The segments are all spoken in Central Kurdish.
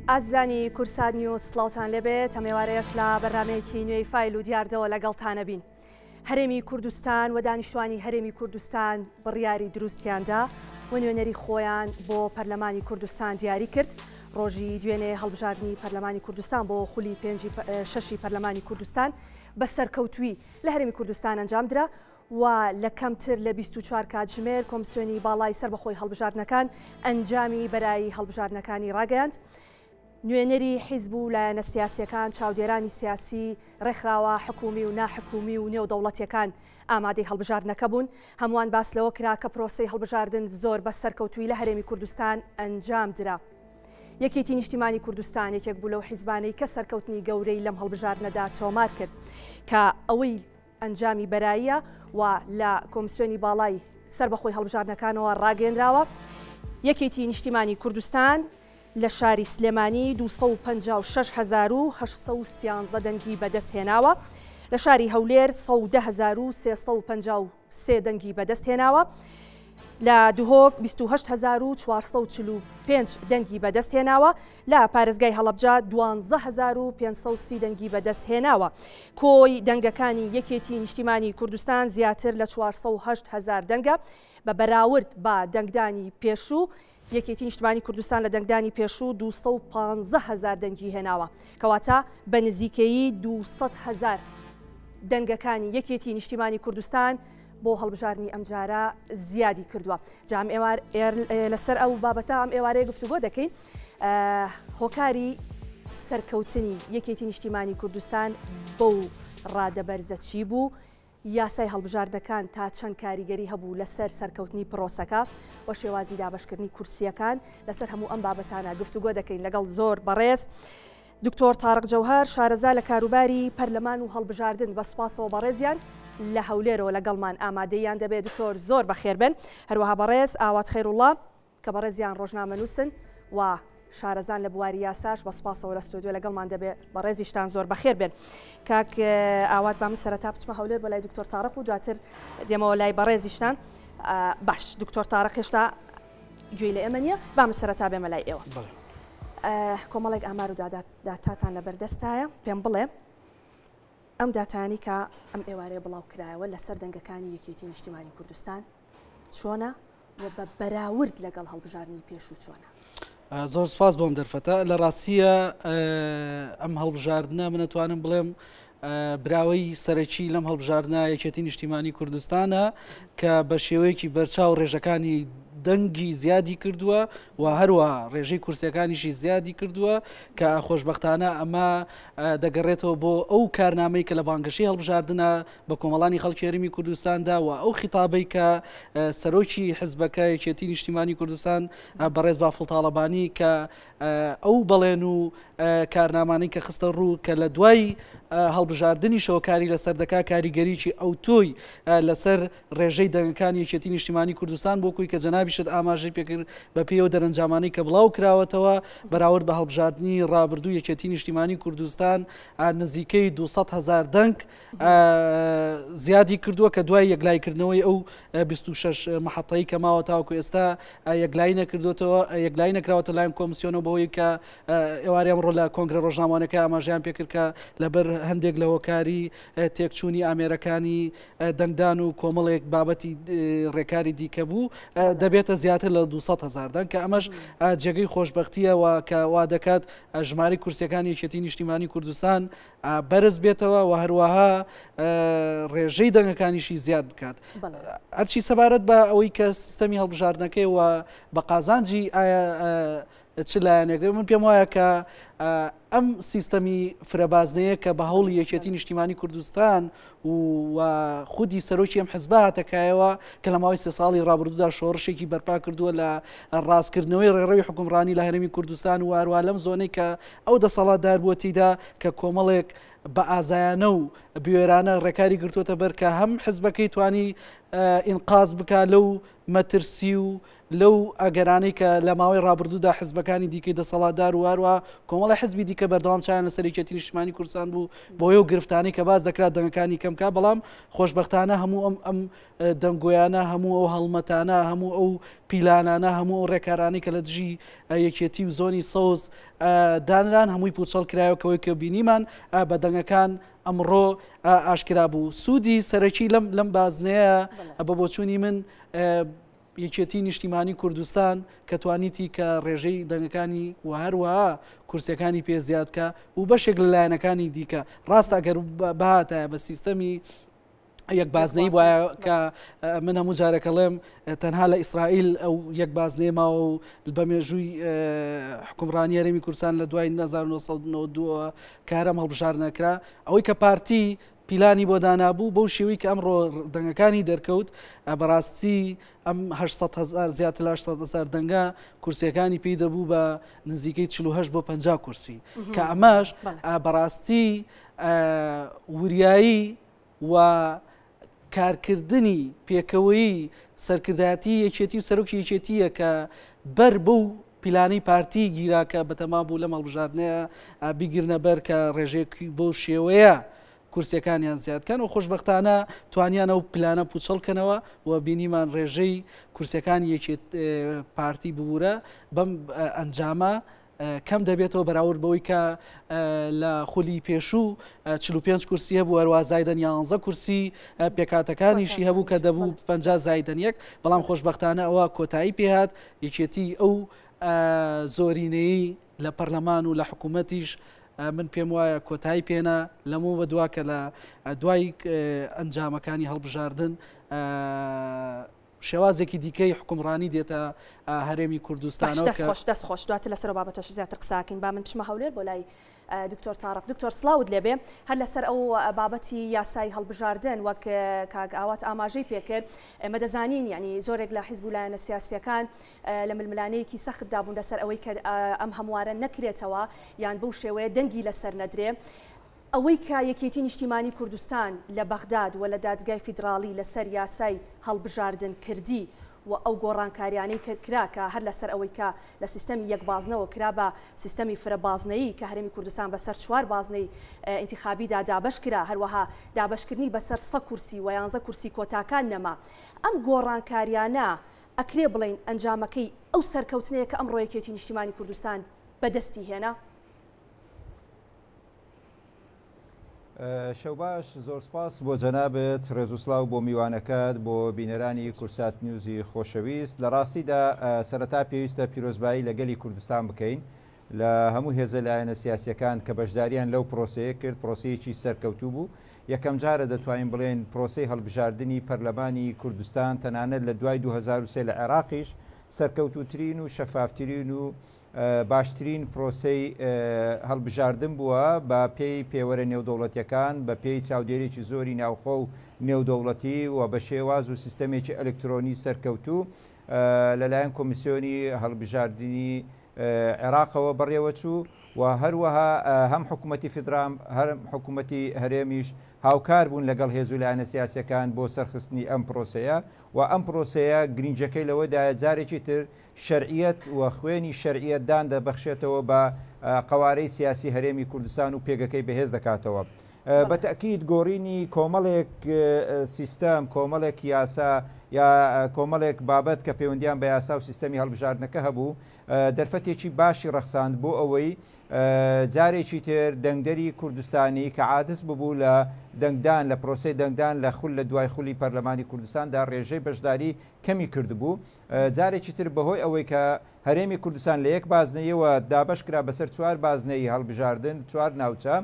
ئازیزانی کوردسات نیوز سڵاوتان لێبێت ئەم ئێوارەیەش لە بەرنامەیەکی نوێی فایل و دیاردەوە لەگەڵتانە بین. هەرێمی کوردستان و دانیشتوانی هەرێمی کوردستان بڕیاری دروستیاندا و نوێنەری خۆیان بۆ پەرلەمانی کوردستان دیاری کرد. ڕۆژی دوێنێ هەڵبژاردنی پەرلەمانی کوردستان بۆ خولی پێنجی شەشی پەرلەمانی کوردستان بە سەرکەوتووی لە هەرێمی کوردستان ئەنجامدرا و لە کەمتر لە 24 کاتژمێر کۆمسیۆنی باڵای سەربەخۆی هەڵبژاردنەکان ئەنجامی بەرایی هەڵبژاردنەکانی ڕاگەیاند. نوێنەری حیزب و لایەنە سیاسییەکان، چاودێرانی سیاسی، ڕێکخراوە حکوومی و ناحکوومی و نێودەوڵەتییەکان ئامادەی هەڵبژاردنەکە بوون. هەمووان باس لەوە کرا کە پرۆسەی هەڵبژاردن زۆر بە سەرکەوتوویی لە هەرێمی کوردستان ئەنجام درا. یەکێتی نیشتیمانی کوردستان یەکێک بوو لەو حیزبانەی کە سەرکەوتنی گەورەی لەم هەڵبژاردنەدا تۆمار کرد کە ئەوەی ئەنجامی بەراییە و لە کۆمسیۆنی باڵای سەربەخۆی هەڵبژاردنەکانەوە ڕاگەیەنراوە. یەکێتی نیشتیمانی کوردستان لە شاری سلێمانی 256813 دەنگی بەدەست هێناوە، لە شاری هەولێر 110353 دەنگی بەدەست هێناوە، لە دهۆک 28445 دەنگی بەدەست هێناوە، لە پارێزگای هەڵەبجە 12530 دەنگی بەدەست هێناوە. کۆی دەنگەکانی یەکێتی نیشتیمانی کوردستان زیاتر لە 408 هەزار دەنگە بە بەراورد بە دەنگدانی پێشوو، یەکێتی نیشتمانی کوردستان لە دەنگدانی پێشوو 215 هەزار دەنگی هێناوە، کەواتە بە نزیکەیی 200 هەزار دەنگەکانی یەکێتی نیشتیمانی کوردستان بۆ هەڵبژاردنی ئەمجارە زیادی کردووە. جا ئەم ئێوار لەسەر ئەو بابەتە ئەم ئێوارەیە گفتوگۆ دەکەین. هۆکاری سەرکەوتنی یەکێتی نیشتیمانی کوردستان بەو ڕادە بەرزە چی بوو؟ یاسای هەڵبژاردنەکان تا چەند کاریگەری هەبوو لەسەر سەرکەوتنی پرۆسەکە و شێوازی دابەشکردنی کورسییەکان؟ لەسەر هەموو ئەم بابەتانە گفتوگۆ دەکەین لەگەڵ زۆر بەڕێز دکتۆر تارق جەوهەر شارەزا لە کاروباری پەرلەمان و هەڵبژاردن. بە سوپاسەوە بەڕێزیان لە هەولێرەوە لەگەڵمان ئامادەیان دەبێت. دکتۆر زۆر بەخێربێن. هەروەها بەڕێز ئاوات خەیروڵڵا کە بەڕێزیان ڕۆژنامەنووسن و شارەزان لە بواری یاساش بە سوپاسەوە لە ستۆدیۆ لەگەڵمان دەبێ، بەڕێزیشتان زۆر بەخێر بێن. کاک ئاوات با من سەرەتا بچمە هەولێر بۆ لای دکتۆر تارق و دواتر دێمەوە لای بەڕێزیشتان. باش دکتۆر تارق هێشتا گوێی لە ئێمە نییە، با من سەرەتا بێمە لای ئێوە. کۆمەڵێک ئامار و داتاتان لەبەردەستایە، پێم بڵێ ئەم داتانی کە ئەم ئێوارەیە بڵاو کرایەوە لەسەر دەنگەکانی یەکێتی نیشتیمانی کوردستان چۆنە و بە بەراورد لەگەڵ هەڵبژاردنی پێشوو چۆنە؟ زۆر سپاس بۆم دەرفەتە. لە ڕاستیە ئەم هەڵبژاردنە من ئەتوانم بڵێم براوەی سەرەکی لەم هەڵبژاردنە یەکێتی نیشتیمانی کوردستانە کە بە شێوەیەکی بەرچاو ڕێژەکانی دەنگی زیادی کردووە و هەروە ڕێژەی کورسەکانیشی زیادی کردووە کە خۆشببختانە ئەمە دەگەڕێتەوە بۆ ئەو کارنامەی کە لە بانگەشەی هەڵبژاردنە بە کۆمەڵانی خەڵکی هەرێمی کوردستاندا و ئەو خیتابەی کە سەرۆکی حزبەکە یەکێتی نیشتیمانی کوردستان بەڕێز بافڵ تاڵەبانی کە ئەو بەڵێن و کارنامانەی کە خستە ڕوو کە لە دوای هەڵبژاردنیشەوە کاری لەسەر دەکا کاریگەریی ئەوتۆی لەسەر ڕێژەی دەنگەکانی یەکێتی نیشتیمانی کوردستان بۆ کوی کە جەنابیشت ئاماژەی پێکرد بە پێی ئەو دەرەنجامانەی کە بڵاو کراوەتەوە بەراورد بە هەڵبژاردنی ڕابردوو یەکێتی نیشتیمانی کوردستان نزیکەی 200 هەزار دەنگ زیادی کردووە کە دوای یەکلایکردنەوەی ئەو 26 محەتەی کە ماوە تاوەکو ئێستا یەکلایی نەکردوێتەوە یەکلایی نەکراوەتە لایەن کۆمسیۆنەوە بەوەی کە ئێوارەی ئەمڕۆ لە کۆنگرە ڕۆژنامەوانەکە ئاماژەیان پێکرد کە لەبەر هەندێک لە هۆکاری تێکچوونی ئامێرەکانی دەنگدان و کۆمەڵێک بابەتی ڕێکاری دیکە بوو دەبێتە زیاتر لە 200 هزار دەنگ کە ئەمەش جێگەی خۆشببختیەوە کە وا دەکات ژماری کورسیەکانی یەکێتی نیشتیمانی کوردستان بەرز بێتەوە و هەروەها ڕێژەی دەنگەکانیشی زیاد بکات. هەرچی سەبارەت بە ئەوەی کە سیستەمی هەڵبژاردنەکەی و بە قازانجی ئایا چ لایەنێک دەبێت من پێم وایە کە ئەم سیستەمی فرەبازنەیە کە بە هەوڵی یەکێتی نیشتیمانی کوردستان و خودی سەرۆکی ئەم حزبە هاتەکایەوە کە لە ماوەی سێ ساڵی ڕابردوودا شۆڕشێکی بەرپا کردووە لە ڕاستکردنەوەی ڕێڕەوی حکومڕانی لە هەرێمی کوردستان و هەروە لەم زۆنەی کە ئەو دەسەڵاتدار بووە تیدا کە کۆمەڵێک بە ئازایانە و بوێرانە ڕێکاری گرتووەتە بەر کە هەم حزبەکەی توانی ئینقاز بکا لەو مەترسی و لەو ئەگەرانەی کە لە ماوەی ڕابردوودا حزبەکانی دیکەی دەسەڵاتدار و هەروە کۆمەڵی حزبی دیکە بەردەوام چیان لەسەر یەکێتی نیشتمانی کوردستان بوو بۆیە و گرفتانەی کە باس دەکرا دەنگەکانی کەمکە بەڵام خۆشببختانە هەموو ئەم ئەم دەنگۆیانە هەموو ئەو هەڵمەتانە هەموو ئەو پیلانانە هەموو ئەو ڕێکارانەی کە لە دژی یەکێتی و زۆنی سەوز دانران هەمووی پوچەڵ کرایەوە کەوەی کە بینیمان بە دەنگەکان ئەمڕۆ ئاشکرا بوو سوودی سەرەکی لەم لەم بازنەیە بە بۆچوونی من یەکێتی نیشتیمانی کوردستان کە توانیتی کە ڕێژەی دەنگەکانی و هەروەها کورسیەکانی پێ زیاد بکە و بەشێک لە لایەنەکانی دیکە ڕاستە ئەگەر بهاتایە بە سیستەمی یەک بازنەی وایە کە من هەموو جارەکەڵێم تەنها لە ئیسرائیل ئەو یەک بازنەیە ماوە و بە مێژووی حکومڕانی هەرێمی کوردستان لە دوای 1992 کارم هەڵبژار نەکرا ئەوەی کە پارتی پیلانی بۆ دانابوو بەو شێوەی کە ئەمڕۆ دەنگەکانی دەرکەوت بەڕاستی ئەم 800 هزار زیاتر لە 800 هزار دەنگە کورسیەکانی پێی دەبوو بە نزیکەی 48 بۆ 50 کورسی کە ئەمەش بەڕاستی وریایی و کارکردنی پێکەوەیی سەرکردایەتی یەکێتی و سەرۆکی یەکێتیە کە بەر بەو پیلانی پارتی گیرا کە بەتەما بوو لەم هەڵبژاردنەیە بیگرنە بەر کە ڕێژەیەکی بەو شێوەیە کورسیەکانیان زیاد کەن و خۆشبەختانە توانیان ئەو پلانە پوچەڵ کەنەوە و بینیمان ڕێژەی کورسیەکانی یەکێت پارتی ببوورە بەم ئەنجامە کەم دەبێتەوە بەراورد بەوەی کە لە خولی پێشوو 45 کورسی هەبوو هەروە زایدەن 11 کورسی پێکاتەکانیشی هەبوو کە دەبوو 50 زایدەن یەک بەڵام خۆشببختانە ئەوە کۆتایی پێهات یەکێتی ئەو زۆرینەی لە پەرلەمان و لە حکوومەتیش من پێم وایە کۆتایی پێنا لەمە بە دوا کە لە دوای ئەنجامەکانی هەڵبژاردن شێوازێکی دیکەی حوکمڕانی دێتە هەرێمی کوردستانەوە. دەست خۆش دەست خۆش دواتر لەسەر ئەو بابەتەش زیاتر قساکەین با من بچمە هەولێر بۆ لای دکتۆر تارق دکتۆر سڵاوت لێبێ هەر لەسەر ئەو بابەتی یاسای هەڵبژاردن وەک کاک ئاوات ئاماژەی پێکرد ئێمە دەزانین یعنی زۆرێک لە حیزب و لایەنە سیاسیەکان لە ململانێیەکی سەختدا بوون لەسەر ئەوەی کە ئەم هەموارە نەکرێتەوە یان بەو شێوەیە دەنگی لەسەر نەدرێ ئەوەی کە یەکێتی نیشتیمانی کوردستان لە بەغداد و لە دادگای فیدراڵی لەسەر یاسای هەڵبژاردن کردی و ئەو گۆڕانکاریانەی کە کرا کە هەر لەسەر ئەوەی کە لە سیستەمی یەک بازنەوە کرا بە سیستەمی فرە بازنەیی کە هەرێمی کوردستان بەسەر چوار بازنەی ئینتیخابیدا دابەش کرا هەروەها دابەشکردنی بەسەر سە کورسی و یانزە کورسی کۆتاکان نەما ئەم گۆڕانکاریانە ئەکرێ بڵێین ئەنجامەکەی ئەو سەرکەوتنەیە کە ئەمڕۆ یەکێتی نیشتیمانی کوردستان بەدەستی هێنا؟ شەوباش زۆر سپاس بۆ جەنابت ڕێز و سڵاو بۆ میوانەکەت بۆ بینەرانی کورسات نیوزی خۆشەویست لە ڕاستیدا سەرەتا پێویستە پیرۆزبایی لە گەلی کوردستان بکەین لە هەموو هێزە لایەنە سیاسیەکان کە بەشداریان لەو پرۆسەیە کرد پرۆسەیەکی سەرکەوتوو بوو یەکەم جارە دەتوانین بڵێن پرۆسەی هەڵبژاردنی پەرلەمانی کوردستان تەنانەت لە دوای 2003 لە عێراقیش سەرکەوتووترین و شەفافترین و باشترین پرۆسەی هەڵبژاردن بووە بە پێی پێوەرە نێودەوڵەتیەکان، بە پێی چاودێرێکی زۆری ناوخۆ و نێودەوڵەتی و بە شێواز و سیستەمێکی ئەلکترۆنی سەرکەوتوو لەلایەن کۆمیسیۆنی هەڵبژاردنی عێراقەوە بەڕێوەچوو و هەروەها هەم حکوومەتی فیدرام هەرم حکوومەتی هەرێمیش هاوکار بوون لەگەڵ هێز و لایەنە سیاسەکان بۆ سەرخستنی ئەم پرۆسەیە و ئەم پرۆسەیە گرنگەکەی لەوەدایە جارێکی تر شەرعیەت و خوێنی شەرعیەت دان دەبەخشێتەوە بە قەوارەی سیاسی هەرێمی کوردستان و پێگەکەی بەهێز دەکاتەوە. بە تەئکید گۆڕینی کۆمەڵێک سیستەم، کۆمەڵێک یاسا یا کۆمەڵێک بابەت کە پەیوەندیان بە یاسا و سیستەمی هەڵبژاردنەکە هەبوو، دەرفەتێکی باشی ڕەخساند بۆ ئەوەی جارێکی تر دەنگدەری کوردستانی کە عادز ببوو لە دەنگدان لە پرۆسەی دەنگدان لە خول لە دوای خولی پەرلەمانی کوردستاندا ڕێژەی بەشداری کەمی کردبوو، جارێکی تر بەهۆی ئەوەی کە هەرێمی کوردستان لە یەک بازنەیەوە دابەش کرا بەسەر چوار بازنەی هەڵبژاردن چوار ناوچە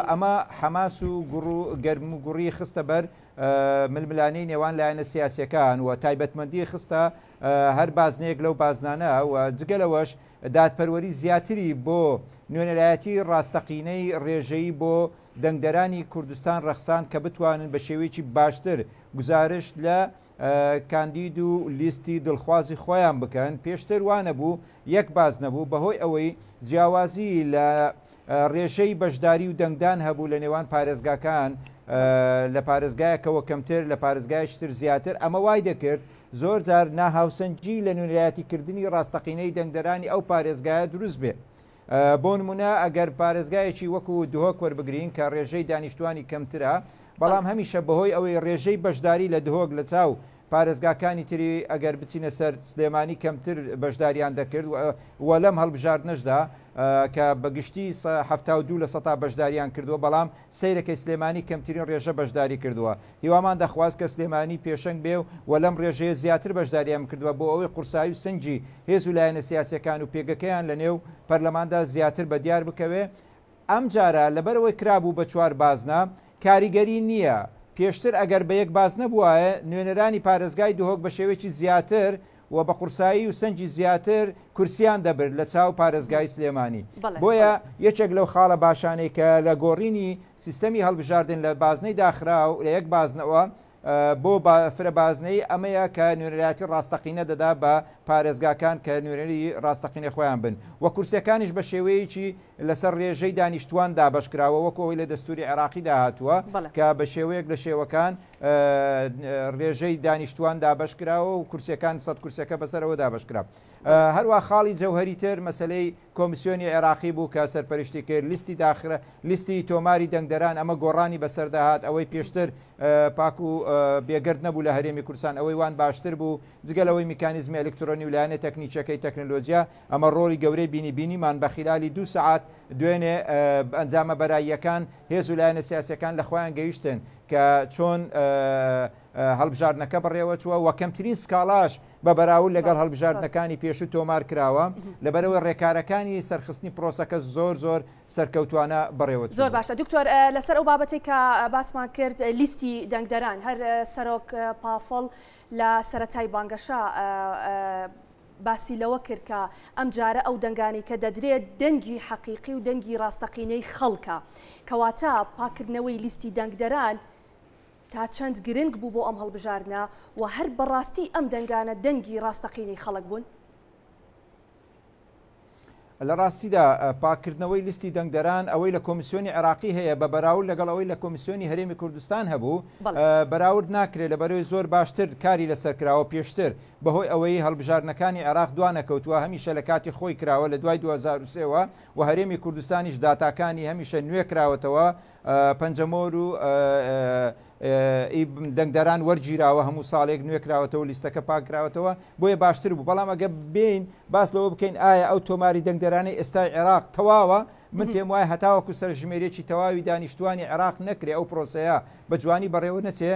ئەمە حەماس و گوڕ و گەرم و گوڕی خستە بەر ململانێی نێوان لایەنە سیاسیەکان و تایبەتمەندی خستە هەر بازنەیەک لەو بازنانە و جگە لەوەش دادپەروەری زیاتری بۆ نوێنەرایەتی ڕاستەقینەی ڕێژەیی بۆ دەنگدەرانی کوردستان ڕەخساند کە بتوانن بە شێوەیەکی باشتر گوزارشت لە کاندید و لیستی دڵخوازی خۆیان بکەن، پێشتر وانەبوو یەک باز نەبوو بەهۆی ئەوەی جیاوازی لە ڕێژەی بەشداری و دەنگدان هەبوو لە نێوان پارێزگاکان لە پارێزگایەکەوە کەمتر لە پارێزگایەکی تر زیاتر ئەمە وای دەکرد زۆر جار ناهاوسەنگی لە نوێنەرایەتیکردنی ڕاستەقینەی دەنگدەرانی ئەو پارێزگایە دروست بێ. بۆ نمونە ئەگەر پارێزگایەکی وەکو دهۆک وەربگرین کە ڕێژەی دانیشتوانی کەمترە، بەڵام هەمیشە بەهۆی ئەوەی ڕێژەی بەشداری لە دهۆک لە چاو پارێزگاکانی تری ئەگەر بچینە سەر سلێمانی کەمتر بەشداریان دەکرد و لەم هەڵبژاردنەشدا کە بە گشتی 72 لە سەتا بەشداریان کردووە، بەڵام سەیرەکەی سلێمانی کەمترین ڕێژە بەشداری کردووە. هیوامان دەخواست کە سلێمانی پێشەنگ بێ و لەم ڕێژەیە زیاتر بەشداریان بکردبا بۆ ئەوەی قورسایی و سەنگی هێز و لایەنە سیاسیەکان و پێگەکەیان لە نێو پەرلەماندا زیاتر بە دیار بکەوێ. ئەمجارە لەبەرئەوەی کرابوو بە چوار بازنە کاریگەری نییە، پێشتر ئەگەر بە یەک بازنە بوایە نوێنەرانی پارێزگای دهۆک بە شێوەیەکی زیاتر و بە قورسایی و سەنگی زیاتر کورسیان دەبرد لە چاو پارێزگای سلێمانی. بۆیە یەکێک لەو خاڵە باشانەی کە لە گۆڕینی سیستەمی هەڵبژاردن لە بازنەی داخراو لە یەک بازنەوە بۆ فرە بازنەیی ئەمەیە کە نوێنەرایەتی ڕاستەقینە دەدا بە پارێزگاکان کە نوێنەری ڕاستەقینەی خۆیان بن و کورسیەکانیش بە شێوەیەکی لەسەر ڕێژەی دانیشتوان دابەشکراوە وەکو ئەوەی لە دەستوری عێراقیدا هاتووە کە بە شێوەیەک لە شێوەکان ڕێژەی دانیشتوان دابەشکراوە و کورسیەکان سەد کورسەکە بەسەرەوە دابەشکرا. هەروە خاڵی جەوهری تر مەسلەی کۆمیسیۆنی عێراقی بوو کە سەرپەرشتی کرد لیستی داخرە لیستی تۆماری دەنگدەران ئەمە گۆڕانی بەسەردا هات ئەوەی پێشتر پاک و بێگەرد نەبوو لە هەرێمی کوردستان ئەوەی وان باشتر بوو جگە لەوەی میکانیزمی ئەلکترۆنی و لایەنە تەکنیکیەکەی تەکنەلۆجیا ئەمە ڕۆڵی گەورەی بینی بینیمان بە خیلالی دوو سەعات دوێنێ ئەنجامە بەراییەکان هێز و لایەنە سیاسیەکان لە خۆیان گەیشتن کە چۆن هەڵبژاردنەکە بەڕێوەچووە و کەمترین سکاڵاش بە بەراورد لەگەڵ هەڵبژاردنەکانی پێشوو تۆمار کراوە، لەبەرئەوەی ڕێکارەکانی سەرخستنی پرۆسەکە زۆر زۆر سەرکەوتوانە بەڕێوەچوو. زۆر باشە دکتۆر، لەسەر ئەو بابەتەی کە باسمان کرد لیستی دەنگدەران، هەر سەرۆک پافڵ لە سەرەتای بانگەشە باسی لەوە کرد کە ئەمجارە ئەو دەنگانەی کە دەدرێت دەنگی حەقیقی و دەنگی ڕاستەقینەی خەڵکە، کەواتە پاککردنەوەی لیستی دەنگدەران تا چەند گرنگ بوو بۆ ئەم هەڵبژاردنە و هەر بەڕاستی ئەم دەنگانە دەنگی ڕاستەقینەی خەڵک بوون؟ لە ڕاستیدا پاککردنەوەی لیستی دەنگدەران ئەوەی لە کۆمیسیۆنی عێراقی هەیە بە بەراورد لەگەڵ ئەوەی لە کۆمیسیۆنی هەرێمی کوردستان هەبوو بەراورد ناکرێت لەبەرەوەی زۆر باشتر کاری لەسەر کراوە پێشتر بەهۆی ئەوەی هەڵبژاردنەکانی عێراق دوانەکەوتووە هەمیشە لە کاتی خۆی کراوە لە دوای 2003 وە و هەرێمی کوردستانیش داتاکانی هەمیشە نوێ کراوەتەوە پەنجەمۆر و ئی دەنگدەران وەرگیراوە هەموو ساڵێک نوێکراوەتەوە لیستەکە پاکراوەتەوە بۆیە باشتر بوو بەڵام ئەگە بین باس لەوە بکەین ئایا ئەو تۆماری دەنگدەرانەی ئێستای عێراق تەواوە من پێم وایە هەتاوەکو سەرژمێریی تەواوی دانیشتوانی عێراق نەکرێ ئەو پرۆسەیە بە جوانی بەڕێوە نەچێ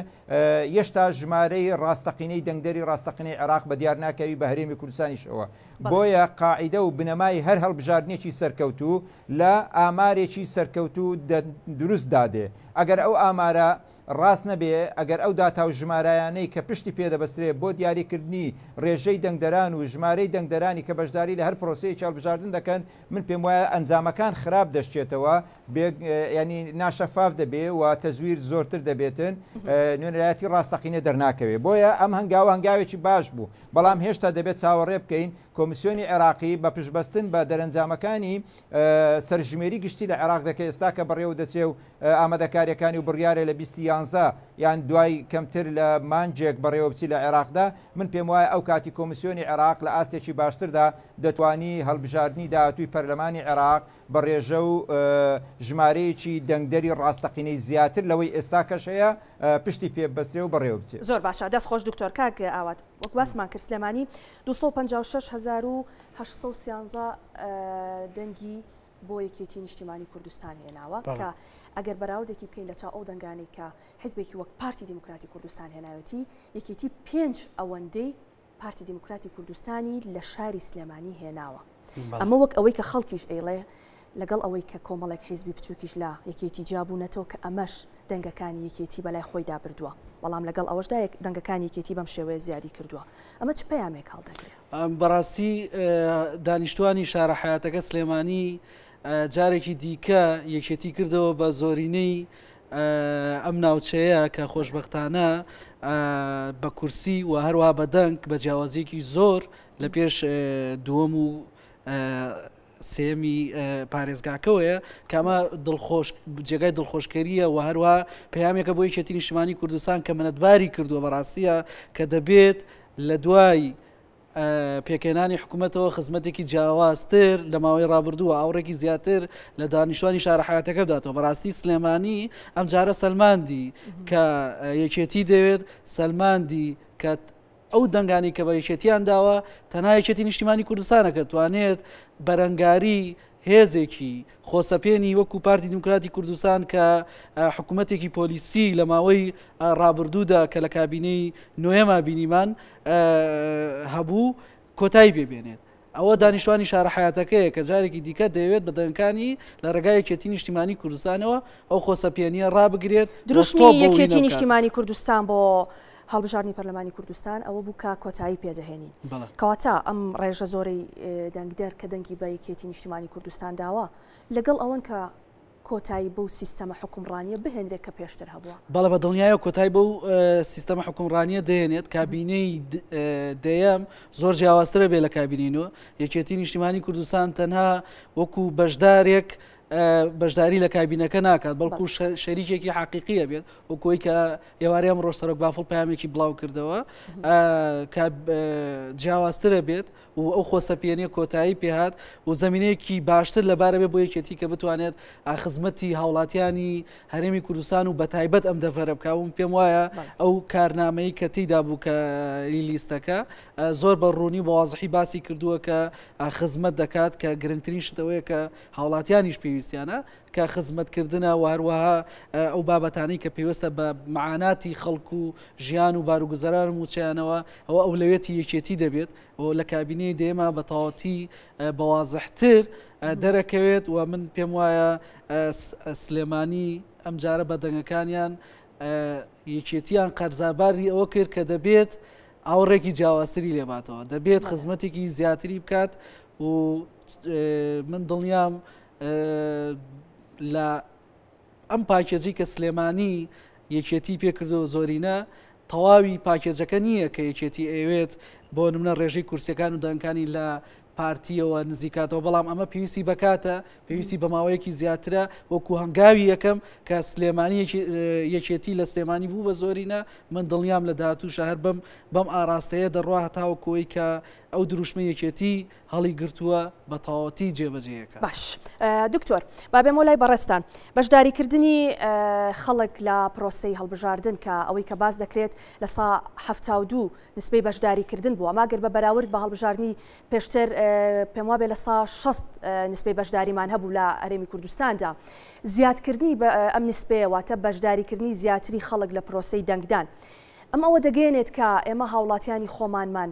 یەشتا ژمارەی ڕاستەقینەی دەنگدەری ڕاستەقینەی عێراق بە دیار ناکەوی بە هەرێمی کوردستانیشەوە بۆیە قاعیدە و بنەمای هەر هەڵبژاردنێکی سەرکەوتوو لە ئامارێکی سەرکەوتوو دروست دادێ. ئەگەر ئەو ئامارە ڕاست نەبێ، ئەگەر ئەو داتا و ژمارایانەی کە پشتی پێ دەبەسترێ بۆ دیاریکردنی ڕێژەی دەنگدەران و ژمارەی دەنگدەرانی کە بەشداری لە هەر پرۆسەیەکی هەڵبژاردن دەکەن، من پێم وایە ئەنجامەکان خراپ دەشچێتەوە، بێ یانی ناشەفاف دەبێ و تەزویر زۆرتر دەبێتن، نوێنەرایەتی ڕاستەقینە دەرناکەوێ. بۆیە ئەم هەنگاوە هەنگاوێکی باش بوو. بەڵام هێشتا دەبێت چاوەڕێ بکەین کۆمیسیۆنی عێراقی بە پشتبەستن بە دەرەنجامەکانی سەرژمێری گشتی لە عێراق دەکە ئێستا کە بەڕێوە دەچێ و ئامادەکاریەکانی و بڕیارە لە بیستی یانزە یان دوای کەمتر لە مانگێک بەڕێوە بچی لە عێراقدا من پێم وایە ئەو کاتی کۆمیسیۆنی عێراق لە ئاستێکی باشتردا دەتوانی هەڵبژاردنی داهاتووی پەرلەمانی عێراق بە ڕێژە و ژمارەیەکی دەنگدەری ڕاستەقینەی زیاتر لەوەی ئێستا کەش هەیە پشتی پێ ببەسترێ و بەڕێوە بچێ. زۆر باشە دەست خۆش دکتۆر. کاک ئاوات وەک باسمان کرد سلێمانی 256813 دەنگی بۆ یەکێتی نیشتیمانی کوردستان هێناوە کە ئەگەر بەراوردێکی بکەین لە چاو ئەو دەنگانەی کە حیزبێکی وەک پارتی دیموکراتی کوردستان هێناوێتی یەکێتی پێنج ئەوەندەی پارتی دیموکراتی کوردستانی لە شاری سلێمانی هێناوە. ئەمە وەک ئەوەی کە خەڵکیش ئەیڵێ لەگەڵ ئەوەی کە کۆمەڵێک حیزبی بچووکیش لە یەکێتی جیابوونەتەوە کە ئەمەش دەنگەکانی یەکێتی بەلای خۆیدا بردووە، بەڵام لەگەڵ ئەوەشدا دەنگەکانی یەکێتی بەم شێوەیە زیادی کردووە. ئەمە چ پەیامێک هەڵدەگرێ؟ بەڕاستی دانیشتوانی شارە حەیاتەکە سلێمانی جارێکی دیکە یەکێتی کردەوە بە زۆرینەی ئەم ناوچەیە کە خۆشبەختانە بە کورسی و هەروەها بە دەنگ بە جیاوازیەکی زۆر لە پێش دووەم و سێمی پارێزگاکەوەیە کە ئەمە دڵخۆش جێگای دڵخۆشکەریە و هەروە پەیامێکە بۆ یەکێتی نیشتمانی کوردستان کە منەتباری کردووە بەڕاستیە کە دەبێت لە دوای پێکهێنانی حکوومەتەوە خزمەتێکی جیاوازتر لە ماوەی ڕابردووە ئاوڕێکی زیاتر لە دانیشتوانی شارە حیاتەکە بداتەوە. بەڕاستی سلێمانی ئەمجارە سەلماندی کە یەکێتی دەوێت، سەلماندی کە ئەو دەنگانی کە بە یەکێتیان داوە تەنها یەکێتی نیشتیمانی کوردستانە کە توانێت بەرەنگاری هێزێکی خۆسەپێنی وەکو پارتی دیموکراتی کوردستان کە حکوومەتێکی پۆلیسی لە ماوەی ڕابردوودا کە لە کابینەی نوێما بینیمان هەبوو کۆتایی پێبێنێت. ئەوە دانیشتوانی شارە حیاتەکەیە کە جارێکی دیکە دەیەوێت بە دەنگەکانی لە ڕێگای یەکێتی نیشتیمانی کوردستانەوە ئەو خۆسەپێنییە ڕابگرێت و دروشمی ستۆپ بۆ یەکێتی وینە بکات. نیشتیمانی کوردستان بۆ هەڵبژاردنی پەرلەمانی کوردستان ئەوە بوو کە کۆتایی پێدەهێنین. کەواتە ئەم ڕێژە زۆرەی دەنگدەر کە دەنگی بە یەکێتی نیشتیمانی کوردستان داوە لەگەڵ ئەوەن کە کۆتایی بەو سیستەمە حوکمڕانییە بهێنرێت کە پێشتر هەبووە؟ بەڵێ بە دڵنیایەوە کۆتایی بەو سیستەمە حوکمڕانییە دەهێنێت، کابینەی دەیەم زۆر جیاوازترە بێ لە کابینەی نۆ، یەکێتی نیشتیمانی کوردستان تەنها وەکو بەشدارێک بەشداری لە کابینەکە ناکات، بەڵکو شەریکێکی حەقیقیە بێت، وەکو ئەوەی کە ئێوارەی ئەمڕۆ سەرۆک بافڵ پەیامێکی بڵاو کردەوە کە جیاوازترە بێت و ئەو خۆسەپێنیە کۆتایی پێهات و زمینەیەکی باشتر لەبارە بێ بۆ یەکێتی کە بتوانێت خزمەتی هاوڵاتیانی هەرێمی کوردستان و بەتایبەت ئەم دەڤەرە بکا و پێم وایە ئەو کارنامەی کە تێیدا بوو کە لیستەکە زۆر بە ڕوونی و بەوازحی باسی کردووە کە خزمەت دەکات کە گرنگترین شتەوەیە کە هاوڵاتیانیش پێویستیانە کە خزمەتکردنە و هەروەها ئەو بابەتانەی کە پەیوەستە بە مەعاناتی خەڵک و ژیان و باروگوزەران و مووچەیانەوە ئەوە ئەولەویەتی یەکێتی دەبێت و لە کابینەی دەیەما بە تەواوەتی بە وازحتر دەرەکەوێت و من پێم وایە سلێمانی ئەمجارە بە دەنگەکانیان یەکێتیان قەرزاباری ئەوە کرد کە دەبێت ئاوڕێکی جیاوازتری لێباتەوە دەبێت خزمەتێکی زیاتری بکات و من دڵنیام لە ئەم پاکێجی کە سلێمانی یەکێتی پێکردەوە زۆرینە تەواوی پاکێجەکە نییە کە یەکێتی ئەوێت بۆ نمونە ڕێژەی کورسیەکان و دەنگەکانی لە پارتیەوە نزیکاتەوە بەڵام ئەمە پێویستی بەکاتە پێویستی بە ماوەیەکی زیاترە وەکو هەنگاوی یەکەم کە سلێمانی یەکێتی لە سلێمانی بوو بە زۆرینە من دڵنیام لە داهاتوو شەهر بەم بەم ئاراستەیە دەڕوا هەتاوەکۆی کە ئەو دروشمە یەکێتی هەڵیگرتووە بە تەواوەتی جێبەجێیەکات. باش دکتۆر با بێمەوە لای بەڕێزتان. بەشداریکردنی خەڵک لە پرۆسەی هەڵبژاردن کە ئەوەی کە باس دەکرێت 72% نسبەی بەشداریکردن بووە، ئەمە گەر بە بەراورد بە هەڵبژاردنی پێشتر پێم وابێ 60% نسبەی بەشداریمان هەبوو لە هەرێمی کوردستاندا. زیادکردنی ئەم نسبەیە واتە بەشداریکردنی زیاتری خەڵک لە پرۆسەی دەنگدان. ئەم ئەوە دەگەیەنێت کە ئێمە هاوڵاتیانی خۆمانمان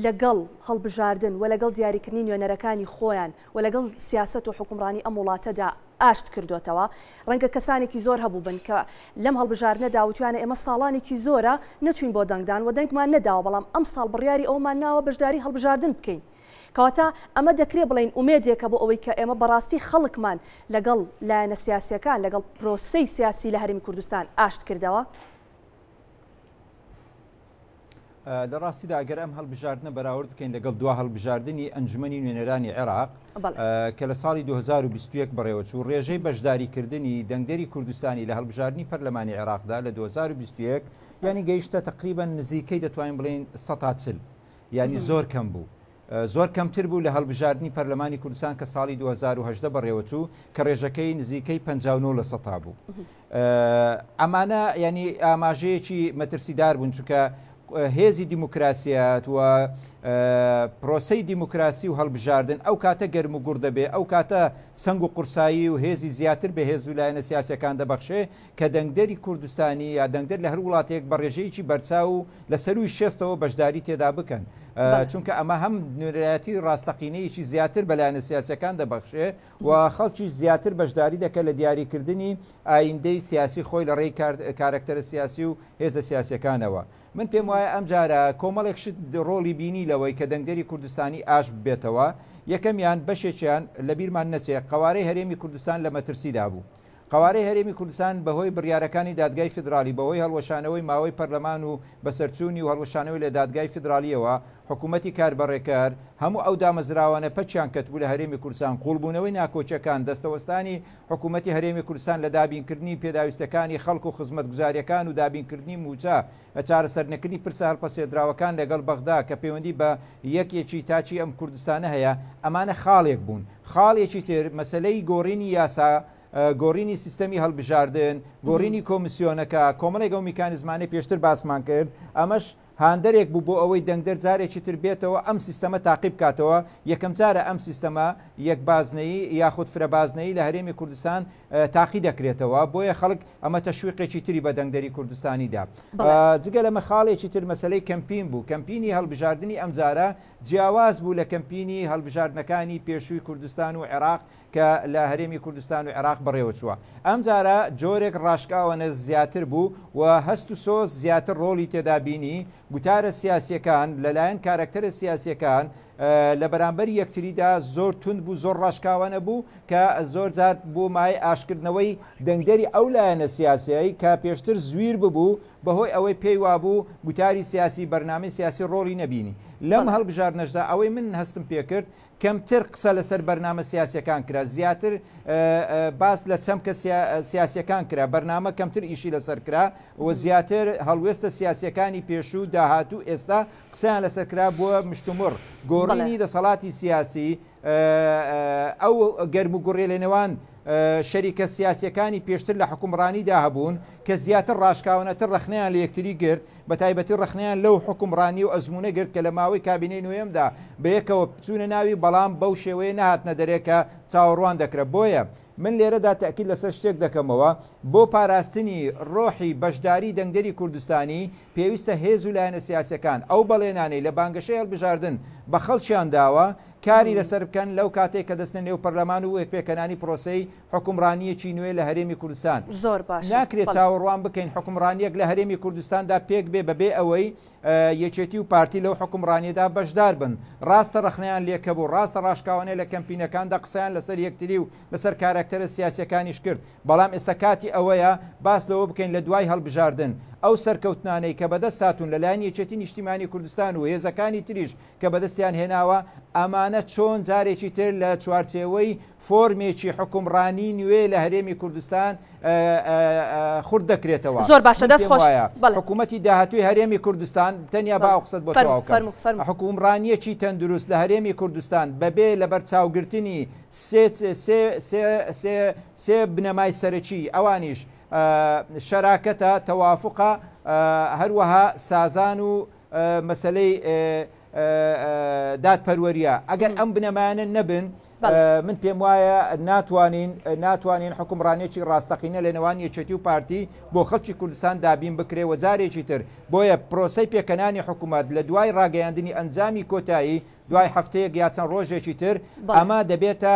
لەگەڵ هەڵبژاردن و لەگەڵ دیاریکردنی نوێنەرەکانی خۆیان و لەگەڵ سیاسەت و حوکمڕانی ئەم وڵاتەدا ئاشت کردۆتەوە. ڕەنگە کەسانێکی زۆر هەبووبن کە لەم هەڵبژاردنەدا وتویانە ئێمە ساڵانێکی زۆرە نەچووین بۆ دەنگدان و دەنگمان نەداوە بەڵام ئەمساڵ بڕیاری ئەوەمان ناوە بەشداری هەڵبژاردن بکەین. کەواتە ئەمە دەکرێ بڵێین ئومێدێکە بۆ ئەوەی کە ئێمە بەڕاستی خەڵکمان لەگەڵ لایەنە سیاسییەکان، لەگەڵ پرۆسەی سیاسی لە هەرێمی کوردستان ئاشت کردەوە؟ لە ڕاستیدا ئەگەر ئەم هەڵبژاردنە بەراورد بکەین لەگەڵ دوا هەڵبژاردنی ئەنجومەنی نوێنەرانی عێراق کە لە ساڵی 2021 بەڕێوەچوو ڕێژەی بەشداریکردنی دەنگدەری کوردستانی لە هەڵبژاردنی پەرلەمانی عێراقدا لە 2021 یانی گەیشتە تقریبا نزیکەی دەتوانین بڵێین 140 یانی زۆر کەم بوو. زۆر کەمتر بوو لە هەڵبژاردنی پەرلەمانی کوردستان کە ساڵی 2018 بەڕێوەچوو کە ڕێژەکەی نزیکەی 59 لە سەتا بوو. ئەمانە ینی ئاماژەیەکی مەترسیدار بوون چونکە هێزی دیموکراسیات و پرۆسەی دیموکراسی و هەڵبژاردن ئەو کاتە گەرم و گوڕ دەبێ ئەو کاتە سەنگ و قورسایی و هێزی زیاتر بە هێز و لایەنە سیاسەکان دەبەخشێ کە دەنگدەری کوردستانی یا دەنگدەر لە هەر وڵاتێک بە ڕێژەیەکی بەرچاو و لە سەرووی شێستەوە بەشداری تێدا بکەن چونکە ئەمە هەم نوێنەرایەتی ڕاستەقینەیەکی زیاتر بە لایەنە سیاسیەکان دەبەخشێ و خەڵکیش زیاتر بەشداری دەکە لە دیاریکردنی ئایندەی سیاسی خۆی لە ڕێی کارەکتەرە سیاسی و هێزە سیاسیەکانەوە. من پێم وایە ئەمجارە کۆمەڵێک شت ڕۆڵی بینی لەوەی کە دەنگدەری کوردستانی ئاش ببێتەوە، یەکەمیان بەشێکیان لەبیرمان نەچێ قەوارەی هەرێمی کوردستان لە مەترسیدا بوو. قەوارەی هەرێمی کوردستان بەهۆی بڕیارەکانی دادگای فیدراڵی، بەهۆی هەڵوەشانەوەی ماوەی پەرلەمان و بەسەرچوونی و هەڵوەشانەوەی لە دادگای فیدراڵییەوە، حکوومەتی کاربەڕێکەر، هەموو ئەو دامەزراوانە پەکیان کەتبوو لە هەرێمی کوردستان، قووڵبوونەوەی ناکۆکییەکان، دەستەوەستانی حکوومەتی هەرێمی کوردستان لە دابینکردنی پێداویستییەکانی خەڵک و خزمەتگوزارییەکان و دابینکردنی مووچە، چارەسەرنەکردنی پرسە هەڵپەسێردراوەکان لەگەڵ بەغدا کە پەیوەندی بە یەکێکی تاکی ئەم کوردستانە هەیە، ئەمانە خاڵێک بوون. خاڵێکی تر مەسەلەی گۆڕینی یاسا، گۆڕینی سیستەمی هەڵبژاردن، گۆڕینی کۆمیسیۆنەکە، کۆمەڵێک ئەو میکانیزمانەی پێشتر باسمان کرد، ئەمەش هاندەرێک بوو بۆ ئەوەی دەنگدەر جارێکی تر بێتەوە ئەم سیستەمە تاقی بکاتەوە، یەکەمجارە ئەم سیستەمە یەک بازنەیی یاخود فرە بازنەیی لە هەرێمی کوردستان تاقی دەکرێتەوە، بۆیە خەڵک ئەمە تەشویقێکی تری بە دەنگدەری کوردستانی دا. جگە لەمە خاڵێکی تر مەسەلەی کەمپین بوو، کەمپینی هەڵبژاردنی ئەمجارە جیاواز بوو لە کەمپینی هەڵبژاردنەکانی پێشووی کوردستان و عێراق کە لە هەرێمی کوردستان و عێراق بەڕێوەچووە. ئەمجارە جۆرێک ڕاشکاوانە زیاتر بوو و هەست و سۆز زیاتر ڕۆڵی تێدا بینی، گوتارە سیاسییەکان لەلایەن کارەکتەرە سیاسییەکان لە بەرامبەر یەکتریدا زۆر توند بوو، زۆر ڕاشکاوانە بوو کە زۆر جار بووە مایەی ئاشتکردنەوەی دەنگدەری ئەو لایەنە سیاسییەی کە پێشتر زویر ببوو بەهۆی ئەوەی پێی وابوو گوتاری سیاسی، بەرنامەی سیاسی ڕۆڵی نەبینی. لەم هەڵبژاردنەشدا ئەوەی من هەستم پێکرد کەمتر قسە لەسەر بەرنامە سیاسیەکان کرا، زیاتر باس لە چەمکە سیاسیەکان کرا، بەرنامە کەمتر ئیشی لەسەر کرا و زیاتر هەڵوێستە سیاسیەکانی پێشوو، داهاتوو، ئێستا قسەیان لەسەر کرا بووە مشتومڕ. گۆڕینی دەسەڵاتی سیاسی، ئەو گەرموگوڕیە لەنێوان شەریکە سیاسیەکانی پێشتر لە حوکمڕانیدا هەبوون کە زیاتر ڕاشکاوانەتر ڕەخنەیان لە یەکتری گرت، بە تایبەتی ڕەخنەیان لەو حوکمڕانی و ئەزموونە گرت کە لە ماوەی کابینەی نۆیەمدا بەیەکەوە چوونە ناوی، بەڵام بەو شێوەیە نەهاتنە دەرێ کە چاوەڕوان دەکرا. بۆیە من لێرەدا تەئکید لەسەر شتێک دەکەمەوە، بۆ پاراستنی ڕۆحی بەشداری دەنگدەری کوردستانی، پێویستە هێز و لایەنە سیاسیەکان ئەو بەڵێنانەی لە بانگەشەی هەڵبژاردن بە خەڵکیان داوە، کاری لەسەر بکەن لەو کاتەی کە دەچنە نێو پەرلەمان و پێکهێنانی پرۆسەی حوکمڕانییەکی نوێ لە هەرێمی کوردستان. زۆر باشە. ناکرێت بەڵێ. چاوەڕوان بکەین حوکمڕانییەک لە هەرێمی کوردستاندا پێک بێ بەبێ ئەوەی یەکێتی و پارتی لەو حوکمڕانییەدا بەشدار بن. ڕاستە ڕەخنەیان لێ کەبوو، ڕاستە ڕاشکاوانە لە کەمپینەکاندا قسەیان لەسەر یەکتری و لەسەر کاراکتەرە سیاسییەکانیش کرد، بەڵام ئێستا کاتی ئەوەیە باس لەوە بکەین لە دوای هەڵبژاردن ئەو سەرکەوتنانەی کە بەدەست هاتوون لەلایەن یەکێتی نیشتیمانی کوردستان و هێزەکانی تریش کە بەدەستیان هێناوە، ئەمانە چۆن جارێکی تر لە چوارچێوەی فۆرمێکی حوکمڕانی نوێ لە هەرێمی کوردستان خورد دەکرێتەوە. زۆر باشە من دەست پێم خۆش. وایە بەڵێ. حکوومەتی داهاتووی هەرێمی کوردستان، تەنیا با بەڵێ. ئەو قسەت بۆ فەرموو، تەواو بکەم، فەرموو، فەرموو. حوکمڕانییەکی تەندروست لە هەرێمی کوردستان بەبێ لەبەرچاوگرتنی سێ سێ سێ سێ سێ بنەمای سەرەکی، ئەوانیش شەراکەتە، تەوافوقە، هەروەها سازان و مەسەلەی دادپەروەریە ئەگەر ئەم بنەمایانە نەبن من پێم وایە ناتوانین ناتوانین حکومڕانێکی ڕاستەقینە لە نێوان یەکێتی و پارتی بۆ خەڵکی کوردستان دابین بکرێ و جارێکی تر بۆیە پرۆسەی پێکەنانی حکوومەت لە دوای ڕاگەیاندنی ئەنجامی کۆتایی دوای هەفتەیەک یا چەند ڕۆژێکی تر ئەمە دەبێتە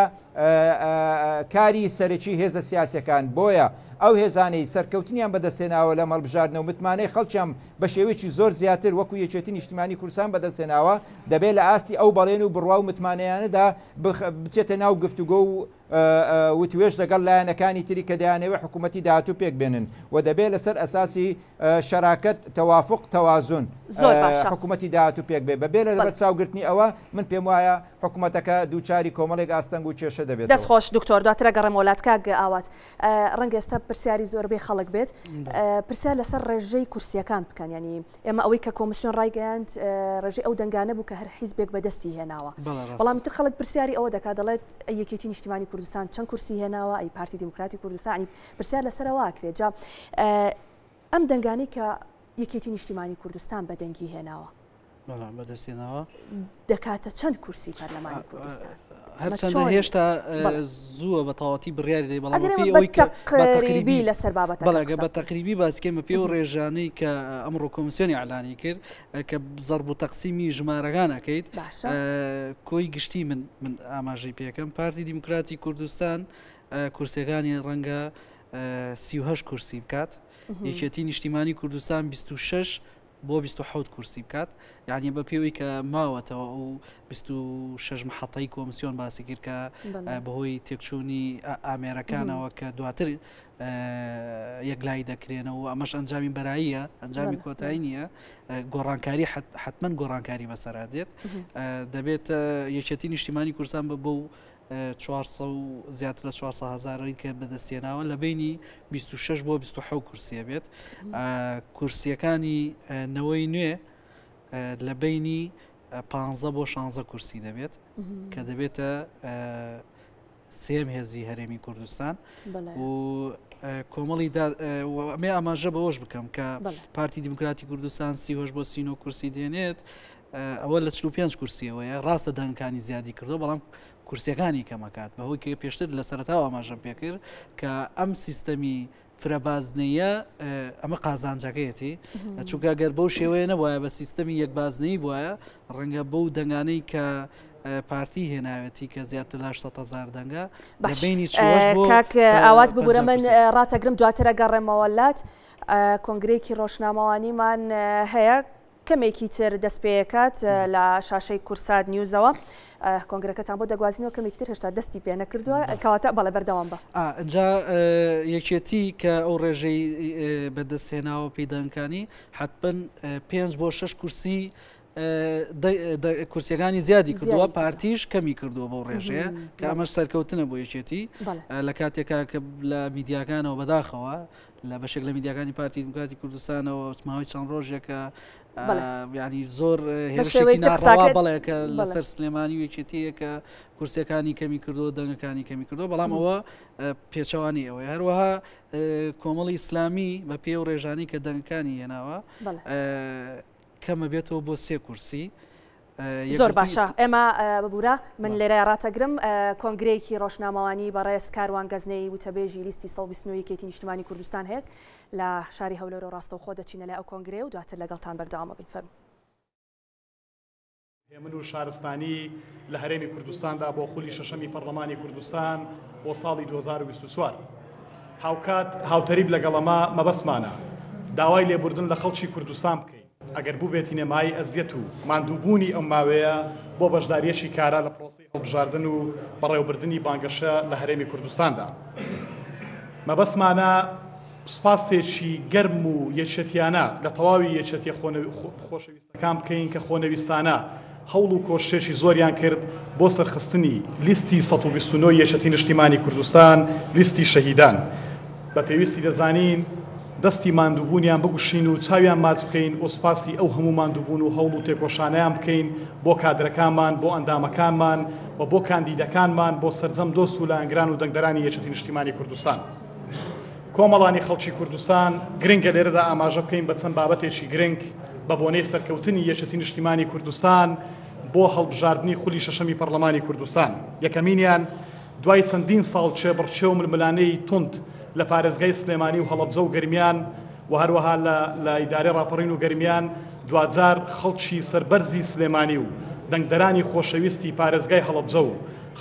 کاری سەرەکی هێزە سیاسیەکان، بۆیە ئەو هێزانەی سەرکەوتنیان بەدەستهێناوە لەم هەڵبژاردنە و متمانەی خەڵکیان بە شێوەیەکی زۆر زیاتر وەکو یەکێتی نیشتیمانی کوردستان بەدەستهێناوە دەبێت لە ئاستی ئەو بەڵێن و بڕوا و متمانەیانەدا بچێتە ناو گفتوگۆ و وتوێژ لەگەڵ لایەنەکانی تری کە دەیانەوێت حکوومەتی داهاتوو پێک بێنن و دەبێت لەسەر ئەساسی شەراکەت، تەوافوق، تەوازون زۆر باشە. حکوومەتی داهاتوو پێک بێ بەبێ لەبەرچاوگرتنی ئەوە من پێم وایە حکوومەتەکە دووچاری کۆمەڵێک ئاستەنگ و کێشە دەبێتەوە. دەست خۆش دکتۆر دواتر ئەگەڕێمەوە لات کاک ئاوات ڕەنگە ئێستا پرسیاری زۆربەی خەڵک بێت پرسیار لەسەر ڕێژەی کورسیەکان بکەن ینی ئێمە ئەوەی کە کۆمسیۆن ڕایگەیاند ڕێژەی ئەو دەنگانە بوو کە هەر حیزبێک بەدەستی هێناوە بەڵام تر خەڵک پرسیاری ئەوە دەکات دەڵێت یەکێتی نیشتیمانی کوردستان چەند کورسی هێناوە ئەی پارتی دیموکراتی کوردستانی پرسیار لەسەرەوە ئەکرێت جا ئەم دەنگانەی کە یەکێتی نیشتیمانی کوردستان بەدەنگی هێناوە بەڵام بەدەستێنەوە دەکاتە چەند کورسی پەرلەمانی کوردستان؟ هەرچەندە هێشتا زووە بە تەواتی بڕیاری دەی بەڵام ئەوەی کە تەقریبی لەسەر بابەت بەڵگە بە تەقریبی باسکەمە پێ و ڕێژانەی کە ئەمڕۆ کۆمیسیۆنی ئەلانی کرد کە زەرب و تەقسیمی ژمارەکان ئەەکەیت کۆی گشتی من من ئاماژەی پێکەم پارتی دیموکراتی کوردستان کورسیەکانی ڕەنگە 38 کورسی بکات یەکێتی نیشتیمانی کوردستان 26 بۆ 27 کورسی بکات یعنی بە پێوەی کە ماوەتەوە ئەو 26 محەتەی کۆمسیۆن باسی کرد کە بەهۆی تێکچوونی ئامێرەکانەوە کە دواتر یەکلایی دەکرێنەوە ئەمەش ئەنجامی بەراییە ئەنجامی کۆتایی نییە گۆڕانکاری حتمما گۆڕانکاری بەسەرا دێت دەبێت یەکێتی نیشتیمانی کوردستان بە بۆ 400 و زیاتر لە 400 هزارەی کە بەدەستێناوە لە بینی 26 بۆ 26 کورسیە بێت کورسیەکانی نەوەی نوێ لە بینی 15 بۆ 16 کورسی دەبێت کە دەبێتە سێیەم هێزی هەرێمی کوردستان و کۆمەڵی ئەمێ ئاماژە بەوەش بکەم کە پارتی دیموکراتی کوردستان سیهۆش بۆ سینۆ کورسی دێنێت ئەوە لە 45 کورسیەوەیە ڕاستە دەنگەکانی زیادی کردو بەڵام کورسیەکانی کەمەکات بەهۆی کە پێشتر لە سەرتاوە ئاماژەم پێکرد کە ئەم سیستەمی فرەبازنەیە ئەمە قازانجەکەیەتی چونکە گەر بەو شێوەیە نەبوایە بە سیستەمی یەک بازنەی بواە ڕەنگە بەو دەنگانەی کە پارتی هێناوێتی کە زیاتر لە 600 هزار دەنگە بینی کاک ئاوات ببورە من ڕاتەگرم دواترە گەڕێمەوە لات کۆنگرێکی ڕۆژنامەوانیمان هەیە کەمێکی تر دەست پێکات لە شاشەی کورسات نیوزەوە کۆنگرەکەتان بۆ دەگوازینەوە کەمێکی تر هێشتا دەستی پێ نەکردووە کەواتە بەڵێ بەردەوام بە. جا یەکێتی کە ئەو ڕێژەی بەدەستهێناوە پێی دەنگەکانی حەتمەن پێنج بۆ شەش کورسی کورسیەکانی زیادی کردووە پارتیش کەمی کردووە بەو ڕێژەیە کە ئەمەش سەرکەوتنە بۆ یەکێتی لە کاتێکا کە لە میدیاکانەوە بەداخەوە لە بەشێک لە میدیاکانی پارتی دیموکراتی کوردستانەوە ماوەی چەند ڕۆژێکە ینی زۆر هێرشێکی ناڕەوا بەڵێ کە لەسەر سلێمانی و یەکێتیە کە کورسیەکانی کەمی کردو دەنگەکانی کەمی کردو بەڵام ئەوە پێچەوانی ئەوەی هەروەها کۆمەڵی ئیسلامی بە پێ و ڕێژانی کە دەنگەکانی هێناوە کەمە بێتەوە بۆ سێ کورسی. زۆر باشە ئێمە ببورە من لێرە ڕاتەگرم کۆنگرەیەکی ڕۆژنامەوانی بەڕێز کاروان گەزنەی وتەبێژی لیستی 129 یەکێتی نیشتمانی کوردستان هەیە لە شاری هەولێرەوە ڕاستەوخۆ دەچینە لای ئەو کۆنگرەیە و دواتر لەگەڵتان بەردەوامە بین فەرموو. هێمن و شارستانی لە هەرێمی کوردستاندا بۆ خولی شەشەمی پەڕلەمانی کوردستان بۆ ساڵی 2024. هاوکات هاوتەریب لەگەڵ ئەمە مەبەستمانە داوای لێبوردن لە خەڵکی کوردستان بکەین ئەگەر بووبێتینە مایەی ئەزیەت و ماندووبوونی ئەم ماوەیە بۆ بەشدارییەکی کارا لە پرۆسەی هەڵبژاردن و بەڕێوەبردنی بانگەشە لە هەرێمی کوردستاندا. مەبەستمانە سوپاسێکی گەرم و یەکێتیانە لە تەواوی یەکێتیە خۆشەویستەکان بکەین کە خۆنەویستانە هەوڵ و کۆششێکی زۆریان کرد بۆ سەرخستنی لیستی 129 یەکێتی نیشتیمانی کوردستان، لیستی شەهیدان. بە پێویستی دەزانین دەستی ماندووبوونیان بگوشین و چاویان ماچ بکەین و سوپاسی ئەو هەموو ماندووبوون و هەوڵ و تێکۆشانەیان بکەین بۆ کادرەکانمان، بۆ ئەندامەکانمان و بۆ کاندیدەکانمان، بۆ سەرجەم دۆست و لایەنگران و دەنگدەرانی یەکێتی نیشتیمانی کوردستان. کۆمەڵانی خەڵکی کوردستان، گرنگە لێرەدا ئاماژە بکەین بە چەند بابەتێکی گرنگ بە بۆنەی سەرکەوتنی یەکێتی نیشتیمانی کوردستان بۆ هەڵبژاردنی خولی شەشەمی پەڕلەمانی کوردستان. یەکەمینیان، دوای چەندین ساڵ کێبڕکێ و ململانێی توند لە پارێزگای سلێمانی و هەڵەبجە و گەرمیان و هەروەها لە لە ئیدارەی ڕاپەڕین و گەرمیان دواجار خەڵکی سەربەرزی سلێمانی و دەنگدەرانی خۆشەویستی پارێزگای هەڵەبجە و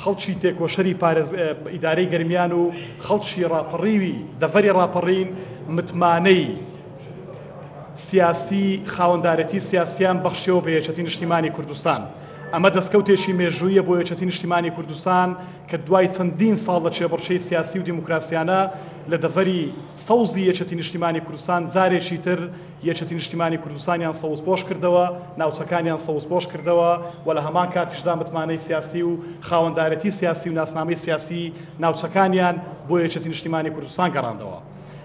خەڵکی تێکۆشەری پارێز ئیدارەی گەرمیان و خەڵکی ڕاپەڕیوی دەڤەری ڕاپەڕین متمانەی سیاسی خاوەندارێتی سیاسیان بەخشیەوە بە یەکێتی نیشتیمانی کوردستان. ئەمە دەستکەوتێکی مێژوویە بۆ یەکێتی نیشتیمانی کوردستان کە دوای چەندین ساڵ لە کێبڕکێی سیاسی و دیموکراسیانە لە دەڤەری سەوزی یەکێتی نیشتیمانی کوردستان جارێکی تر یەکێتی نیشتیمانی کوردستانیان سەوزپۆش کردەوە، ناوچەکانیان سەوزپۆش کردەوە و لە هەمان کاتیشدا متمانەی سیاسی و خاوەندارێتی سیاسی و ناسنامەی سیاسی ناوچەکانیان بۆ یەکێتی نیشتیمانی کوردستان گەڕاندەوە.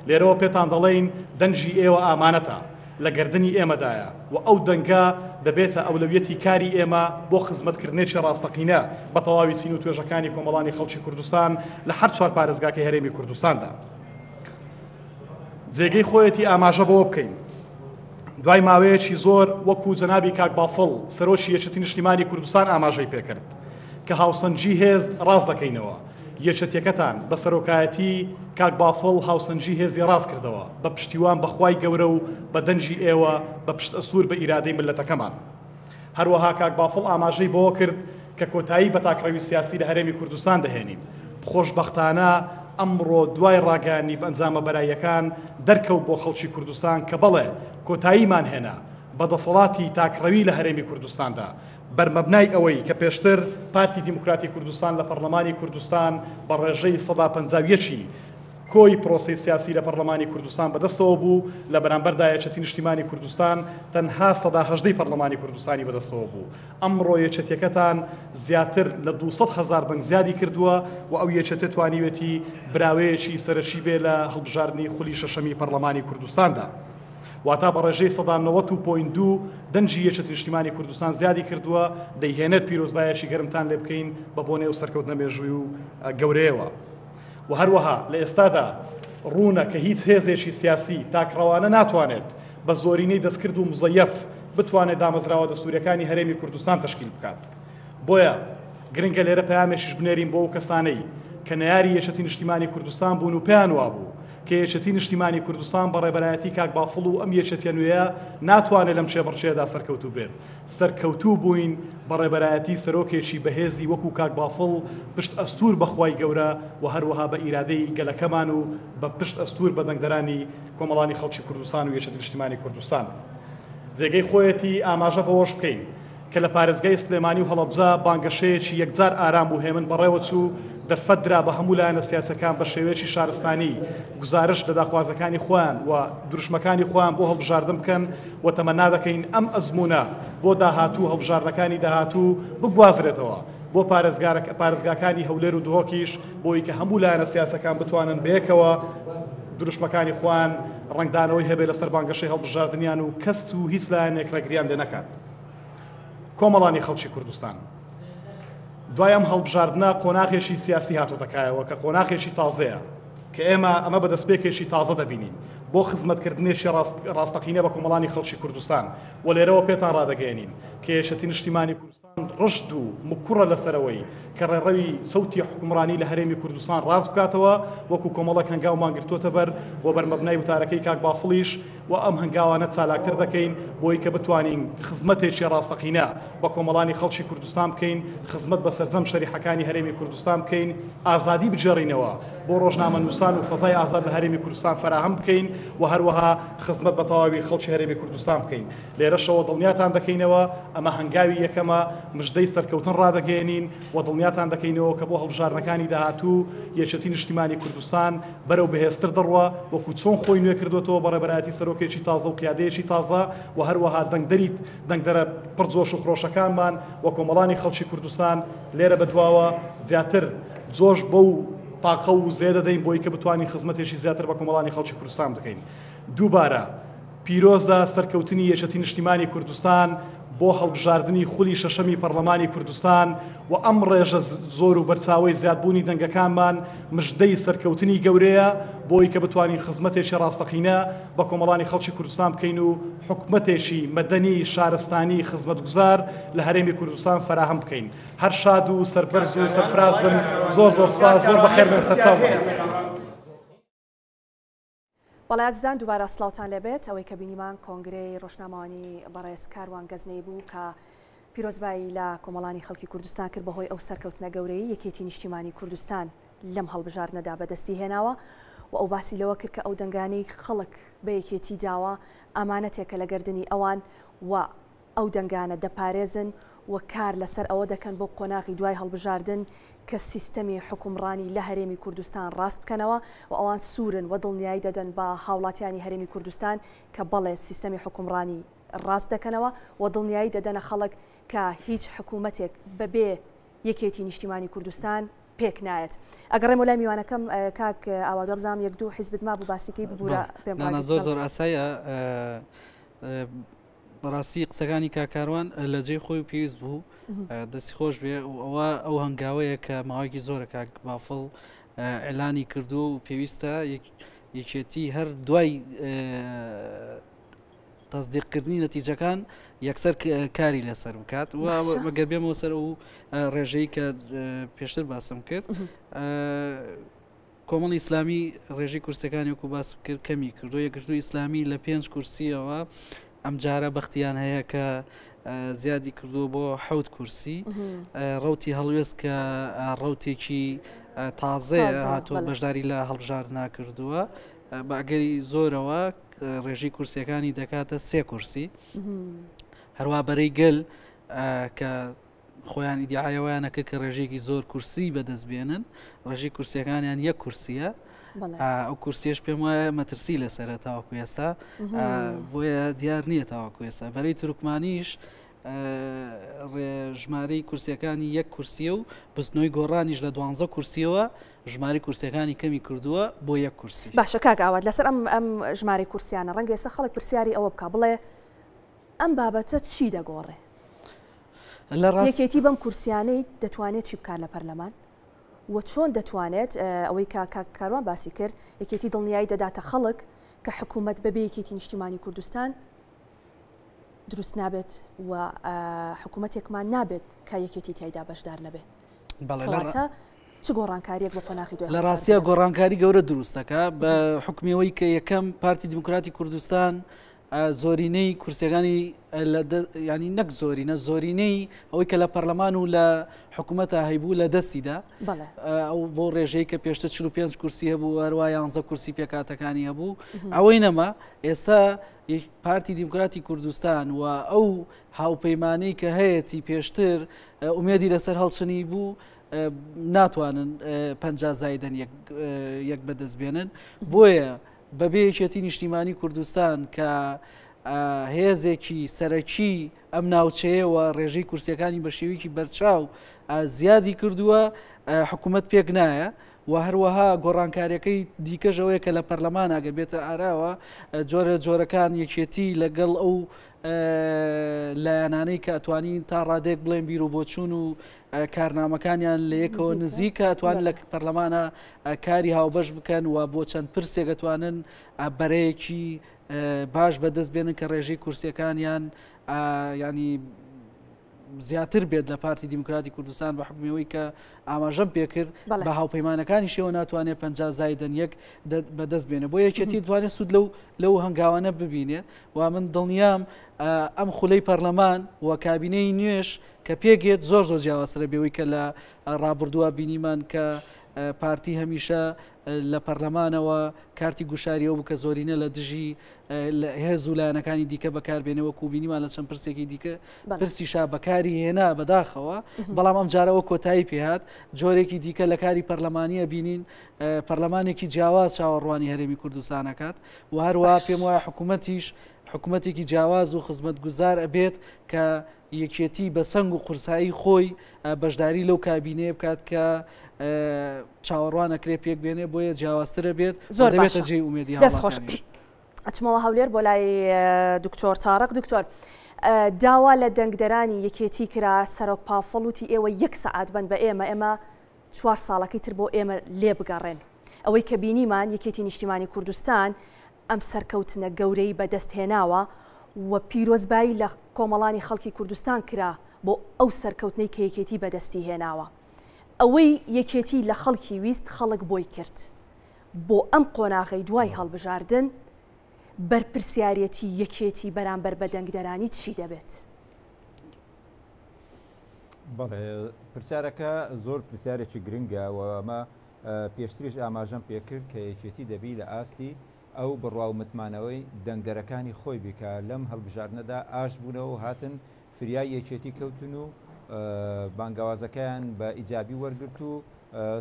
لێرەوە پێتان دەڵێین دەنگی ئێوە ئامانەتە. لە گەردنی ئێمەدایە و ئەو دەنگە دەبێتە ئەولەویەتی کاری ئێمە بۆ خزمەتکردنێکی ڕاستەقینە بە تەواوی چین و توێژەکانی کۆمەڵانی خەڵکی کوردستان لە هەر چوار پارێزگاکەی هەرێمی کوردستاندا. جێگەی خۆیەتی ئاماژە بەوە بکەین دوای ماوەیەکی زۆر وەکو جەنابی کاک بافڵ سەرۆکی یەکێتی نیشتیمانی کوردستان ئاماژەی پێکرد کە هاوسەنگی هێز ڕاست دەکەینەوە یەکێتیەکەتان بە سەرۆکایەتی کاک بافڵ هاوسەنگی هێزی ڕاست کردەوە بە پشتیوان بە خوای گەورە و بە دەنگی ئێوە بە پشت ئەستوور بە ئیرادەی میللەتەکەمان. هەروەها کاک بافڵ ئاماژەی بەوە کرد کە کۆتایی بە تاکڕەوی سیاسی لە هەرێمی کوردستان دەهێنین. خۆشبەختانە ئەمڕۆ دوای ڕاگەیاندنی ئەنجامە بەراییەکان دەرکەوت بۆ خەڵکی کوردستان کە بەڵێ کۆتاییمان هێنا. بە دەسەڵاتی تاکڕەوی لە هەرێمی کوردستاندا، بەرمەبنای ئەوەی کە پێشتر پارتی دیموکراتی کوردستان لە پەڕلەمانی کوردستان بە ڕێژەی 51% ی کۆی پرۆسەی سیاسی لە پەڕلەمانی کوردستان بەدەستەوە بوو، لە بەرامبەردا یەکێتی نیشتیمانی کوردستان تەنها 18% ی پەڕلەمانی کوردستانی بەدەستەوە بوو. ئەمڕۆ یەکێتیەکەتان زیاتر لە 200 هەزار دەنگ زیادی کردووە و ئەو یەکێتیە توانیوێتی براوەیەکی سەرەکی بێ لە هەڵبژاردنی خولی شەشەمی پەڕلەمانی کوردستاندا. واتا بە ڕێژەی 90.2% دەنگی یەکێتی نیشتیمانی کوردستان زیادی کردووە، دەیهێنێت پیرۆزبایەکی گەرمتان لێ بکەین بە بۆنەی ئەو سەرکەوتنە مێژووی و گەورەیەوە. و هەروەها لە ئێستادا ڕوونە کە هیچ هێزێکی سیاسی تاکڕەوانە ناتوانێت بە زۆرینەی دەستکرد و مزەیەف بتوانێت دامەزراوە دەستووریەکانی هەرێمی کوردستان تەشکیل بکات. بۆیە گرنگە لێرە پەیامێکیش بنێرین بۆ ئەو کەسانەی کە نەیاری یەکێتی نیشتیمانی کوردستان بوون و پێیان وابوو کە یەکێتی نیشتیمانی کوردستان بە ڕێبەرایەتی کاک بافڵ و ئەم یەکێتیە نوێیە ناتوانێت لەم کێبڕکێیەدا سەرکەوتوو بێت. سەرکەوتوو بووین بە ڕێبەرایەتی سەرۆکێکی بەهێزی وەکو کاک بافڵ پشت ئەستوور بە خوای گەورە و هەروەها بە ئیرادەی گەلەکەمان و بە پشت ئەستوور بە دەنگدەرانی کۆمەڵانی خەڵکی کوردستان و یەکێتی نیشتیمانی کوردستان. جێگەی خۆیەتی ئاماژە بەوەش بکەین کە لە پارێزگای سلێمانی و هەڵەبجە بانگەشەیەکی یەکجار ئارام و هێمن بەڕێوەچوو، دەرفەت درا بە هەموو لایەنە سیاسیەکان بە شێوەیەکی شارستانی گوزارشت لە داخوازەکانی خۆیان و دروشمەکانی خۆیان بۆ هەڵبژاردن بکەن و تەمەنا دەکەین ئەم ئەزموونە بۆ داهاتوو هەڵبژاردنەکانی داهاتوو بگوازرێتەوە بۆ پارێزگاکانی هەولێر و دهۆکیش بۆی کە هەموو لایەنە سیاسەکان بتوانن بەیەکەوە دروشمەکانی خۆیان ڕەنگدانەوەی هەبێت لەسەر بانگەشەی هەڵبژاردنیان و کەس و هیچ لایەنێک ڕێگریان لێ نەکات. کۆمەڵانی خەڵکی کوردستان دوای ئەم هەڵبژاردنە قۆناغێکی سیاسی هاتۆتە کایەوە کە قۆناغێکی تازەیە کە ئێمە ئەمە بە دەستپێکێکی تازە دەبینین بۆ خزمەتکردنێکی ڕاستەقینە بە کۆمەڵانی خەڵکی کوردستان و لێرەوە پێتان ڕادەگەیەنین کە یەکێتی نیشتیمانی کوردستان ڕژد و مکوڕە لەسەرەوەی کە ڕێڕەوی چەوتی حوکمڕانی لە هەرێمی کوردستان ڕاست بکاتەوە وەکو کۆمەڵێک هەنگاومان گرتووەتە بەر و بەرمەبنای وتارەکەی کاک بافڵیش و ئەم هەنگاوانە چالاکتر دەکەین بۆی کە بتوانین خزمەتێکی ڕاستەقینە بە کۆمەڵانی خەڵکی کوردستان بکەین، خزمەت بە سەرجەم شەریحەکانی هەرێمی کوردستان بکەین، ئازادی بگێڕینەوە بۆ ڕۆژنامەنووسان و فەزای ئازاد لە هەرێمی کوردستان فەراهەم بکەین و هەروەها خزمەت بە تەواوی خەڵکی هەرێمی کوردستان بکەین. لێرەشەوە دڵنیاتان دەکەینەوە ئەمە هەنگاوی یەکەمە، مژدەی سەرکەوتن ڕادەگەیەنین و دڵنیاتان دەکەینەوە کە بۆ هەڵبژاردنەکانی داهاتوو یەکێتی نیشتیمانی کوردستان بەرەو بەهێزتر دەڕوا، وەکو چۆن خۆی نوێ کردۆتەوە بە ڕێبەرایەتی سەرۆکێکی تازە و قیادەیەکی تازە و هەروەها دەنگدەری دەنگدەرە پڕ جۆش و خرۆشەکانمان و کۆمەڵانی خەڵکی کوردستان لێرە بەدواوە زیاتر جۆش بەو تاقە و وزەیە دەدەین بۆی کە بتوانین خزمەتێکی زیاتر بە کۆمەڵانی خەڵکی کوردستان بکەین. دووبارە پیرۆزە سەرکەوتنی یەکێتی نیشتیمانی کوردستان بۆ هەڵبژاردنی خولی شەشەمی پەڕلەمانی کوردستان و ئەم ڕێژە زۆر و بەرچاوەی زیادبوونی دەنگەکانمان مژدەی سەرکەوتنی گەورەیە بۆی کە بتوانین خزمەتێکی ڕاستەقینە بە کۆمەڵانی خەڵکی کوردستان بکەین و حکومەتێکی مەدەنی شارستانی خزمەتگوزار لە هەرێمی کوردستان فەراهەم بکەین. هەر شاد و سەربەرز و سەرفراز بن. زۆر زۆر سوپاس. زۆر بەخێر بێن سەرچاومان. بەڵێ ئازیزان دووبارە سڵاوتان لێبێت ئەوەی کە بینیمان کۆنگرەی ڕۆژنامەوانی بەڕێز کاروان گەزنەی بوو کە پیرۆزبایی لە کۆمەڵانی خەڵکی کوردستان کرد بەهۆی ئەو سەرکەوتنە گەورەی یەکێتی نیشتیمانی کوردستان لەم هەڵبژاردنەدا بەدەستی هێناوە و ئەو باسی لەوە کرد کە ئەو دەنگانەی خەڵک بە یەکێتی داوە ئامانەتێکە لە گەردنی ئەوان و ئەو دەنگانە دەپارێزن و کار لەسەر ئەوە دەکەن بۆ قۆناغی دوای هەڵبژاردن کە سیستەمی حوکمڕانی لە هەرێمی کوردستان ڕاست بکەنەوە و ئەوان سوورن و دڵنیایی دەدەن بە هاوڵاتیانی هەرێمی کوردستان کە بەڵێ سیستەمی حوکمڕانی ڕاست دەکەنەوە و دڵنیایی دەدەنە خەڵک کە هیچ حکوومەتێک بەبێ یەکێتی نیشتیمانی کوردستان پێک نایەت. ئەگەڕێمەوە لای میوانەکەم کاک ئاوات وابزانم یەک دوو حیزبت مابوو باسیکەی ببوورە پێم ڕاگرت. زۆر زۆر ئاسایە. بەڕاستی قسەکانی کاک کاروان لە جێی خۆی و پێویست بوو دەستی خۆش بێ و ئەوە ئەو هەنگاوەیە کە ماوەیەکی زۆرە کاک بافڵ ئەلانی کردووە و پێویستە یەکێتی هەر دوای تەصدیقکردنی نەتیجەکان یەکسەر کاری لەسەر بکات و مەگەر بێمەوە سەر ئەو ڕێژەی کە پێشتر باسم کرد کۆمەڵی ئیسلامی ڕێژەی کورسیەکانی وەکو باسم کرد کەمی کردو یەکگرتووی ئیسلامی لە پێنج کورسیەوە ئەمجارە بەختیان هەیە کە زیادی کردووە بۆ حەوت کورسی ڕوتی هەڵوێست کە ڕوتێکی تازەیە هاتووە بەشداری لە هەڵبژاردنا کردووە بە ئەگەری زۆرەوە ڕێژەی کورسیەکانی دەکاتە سێ کورسی هەروە بەرەی گەل کە خۆیان ئیدیعایەوەیانە کرد کە ڕێژەیەکی زۆر کورسی بەدەست بێنن ڕێژەی کورسیەکانیان یەک کورسیە ئەو کورسیش پێم وایە مەترسی لەسرە تاوەکو ئێستا بۆیە دیار نییە تاوەکو ئێستا بەرەی تورکمانیش ژمارەی کورسیەکانی یەک کورسیە و بزنەوەی گۆڕانیش لە دوانزە کورسیەوە ژماری کورسیەکانی کەمی کردووە بۆ یەک کورسی. باشە کاک ئاوات لەسەر ئەم ئەم ژمارەی کورسیانە ڕەنگە ئێستا خەڵک پرسیاری ئەوە بکا بڵێ ئەم بابەتە چی دەگۆڕێ؟ لە ڕاست یەکێتی بەم کورسیانەی دەتوانێت چی بکات لە پەرلەمان و چۆن دەتوانێت ئەوەی کە کاک کاروان باسی کرد یەکێتی دڵنیایی دەداتە خەڵک کە حکوومەت بەبێ یەکێتی نیشتیمانی کوردستان دروست نابێت و حکوومەتێکمان نابێت کە یەکێتی تیایدا بەشدار نەبێ. کەواتە چ گۆڕانکاریەک بۆ قۆناغی دوای لە ڕاستیا گۆڕانکاری گەورە دروستەکە بە حکومیەوەی کە یەکەم پارتی دیموکراتی کوردستان زۆرینەی کورسیەکانی ینی نەک زۆرینە زۆرینەی ئەوەی کە لە پەرلەمان و لە حکوومەتە هەیبوو لە دەستیدا ئەو بۆ ڕێژەی کە پێشتر 45 کورسی هەبوو هەروە یانزە کورسی پێکاتەکانی هەبوو ئەوەی نەما ئێستا پارتی دیموکراتی کوردستان و ئەو هاوپەیمانەی کە هەیەتی پێشتر ئومێدی لەسەر هەڵچنی بوو ناتوانن پ زایدەن یەک بەدەست بێنن بۆیە بەبێ یەکێتی نیشتیمانی کوردستان کە هێزێکی سەرەکی ئەم ناوچەیەوە ڕێژەی کورسیەکانی بە شێوەیەکی بەرچاو زیادی کردووە حکوومەت پێک نایە و هەروەها گۆڕانکاریەکەی دیکەش ئەوەیە کە لە پەرلەمان ئەگەر بێتە ئاراوە جۆرە جۆرەکان یەکێتی لەگەڵ ئەو لایەنانەی کە ئەتوانین تا ڕادێک بڵێن بیر و بۆچوون و کارنامەکانیان لە یەکەوە نزیکە ئەتوان لە پەرلەمانە کاری هاوبەش بکەن و بۆ چەند پرسێک ئەتوانن بەرەیەکی باش بەدەست بێنن کە ڕێژەی کورسیەکانیان ینی زیاتر بێت لە پارتی دیموکراتی کوردستان بە حکومی ئەوەی کە ئاماژەم پێکرد بە هاوپەیمانەکانیشەوە ناتوانێت 50 زایدەن یەک بەدەست بێنێ بۆ یەکێتی توانێت سوود لەو لەو هەنگاوانە ببینێت و من دڵنیام ئەم خولەی پەرلەمان و کابینەی نوێش کە پێگێت زۆر زۆر جیاوازترە بێەوەی کە لە ڕابردووە بینیمان کە پارتی هەمیشە لە پەرلەمانەوە کارتی گوشاریەوە بوو کە زۆرینە لە دژی هێز و لایەنەکانی دیکە بەکاربێنێ وەکو بینیمان لە چەند پرسێکی دیکە پرسی شا بەکاری هێنا بەداخەوە بەڵام ئەم جارەوە کۆتایی پێهات جۆرێکی دیکە لە کاری پەرلەمانیە بینین پەرلەمانێکی جیاواز چاوەڕوانی هەرێمی کوردستانەکات و هەروە پێم وایە حکوومەتیش حکوومەتێکی جیاواز و خزمەتگوزار ئەبێت کە یەکێتی بە سەنگ و قورسایی خۆی بەشداری لەو کابینەیە بکات کە چاوەڕوان ئەکرێ پێک بێنێ بۆیە جیاوازترە بێت زۆر دەبێتە جێی ئومێدی دەست خۆش ئەچمەوە هەولێر بۆ لای دکتۆر تارق دکتۆر داوا لە دەنگدەرانی یەکێتی کرا سەرۆک پافڵ وتی ئێوە یەک سەعات بن بە ئێمە ئێمە چوار ساڵەکەی تر بۆ ئێمە لێ بگەڕێن ئەوەی کە بینیمان یەکێتی نیشتیمانی کوردستان ئەم سەرکەوتنە گەورەی بەدەست هێناوە و پیرۆزبایی لە کۆمەڵانی خەڵکی کوردستان کرا بۆ ئەو سەرکەوتنەی کە یەکێتی بەدەستی هێناوە. ئەوەی یەکێتی لە خەڵکی ویست خەڵک بۆی کرد. بۆ ئەم قۆناغەی دوای هەڵبژاردن بەرپرسیارێتی یەکێتی بەرامبەر بە دەنگدەرانی چی دەبێت؟ بەڵێ پرسیارەکە زۆر پرسیارێکی گرنگە و ئەمە پێشتریش ئاماژەم پێکرد کە یەکێتی دەبی لە ئاستی ئەو بڕوا و متمانەوەی دەنگدەرەکانی خۆی بی کە لەم هەڵبژاردنەدا ئاشت بوونەوە و هاتن فریای یەکێتی کەوتن و بانگەوازەکەیان بە ئیجابی وەرگرت و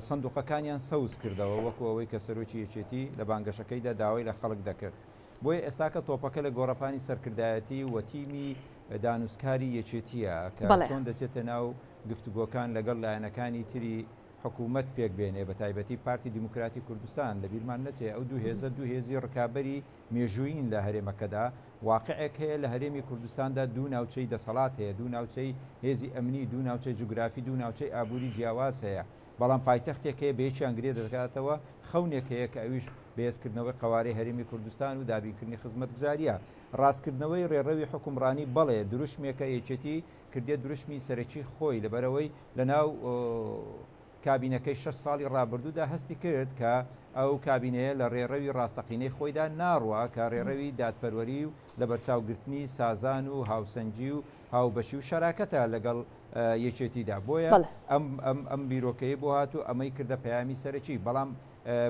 سندوقەکانیان سەوز کردەوە وەکو ئەوەی کە سەرۆکی یەکێتی لە بانگەشەکەیدا داوای لە خەڵک دەکرد. بۆیە ئێستاکە تۆپەکە لە گۆڕەپانی سەرکردایەتی و تیمی دانوستکاری یەکێتییە کە چۆن دەچێتە ناو گفتوگۆکان لەگەڵ لایەنەکانی تری حکوومەت پێک بێنێ، بەتایبەتی پارتی دیموکراتی کوردستان، لەبیرمان نەچێ ئەو دوو هێزە دوو هێزی ڕکابەری مێژوویین لە هەرێمەکەدا، واقعێک هەیە لە هەرێمی کوردستاندا دوو ناوچەی دەسەڵات هەیە، دوو ناوچەی هێزی ئەمنی، دوو ناوچەی جوگرافی، دوو ناوچەی ئابووری جیاواز هەیە، بەڵام پایتەختێک هەیە بەیەکیان گرێ دەکاتەوە، خەونێک هەیە کە ئەویش بەهێزکردنەوەی قەوارەی هەرێمی کوردستان و دابینکردنی خزمەتگوزارییە. ڕاستکردنەوەی ڕێڕەوی حوکمڕانی بەڵێ دروشمێکە یەکێتی کردیە دروشمی سەرەکی خۆی، لەبەرئەوەی لەناو کابینەکەی شەش ساڵی ڕابردوودا هەستی کرد کە ئەو کابینەیە لە ڕێڕەوی ڕاستەقینەی خۆیدا ناڕوا کە ڕێڕەوی دادپەروەری و لەبەرچاوگرتنی سازان و هاوسەنگی و هاوبەشی و شەراکەتە لەگەڵ یەکێتیدا بۆیە ئەم ئەم ئەم بیرۆکەی بۆ هات و ئەمەی کردە پەیامی سەرەکی بەڵام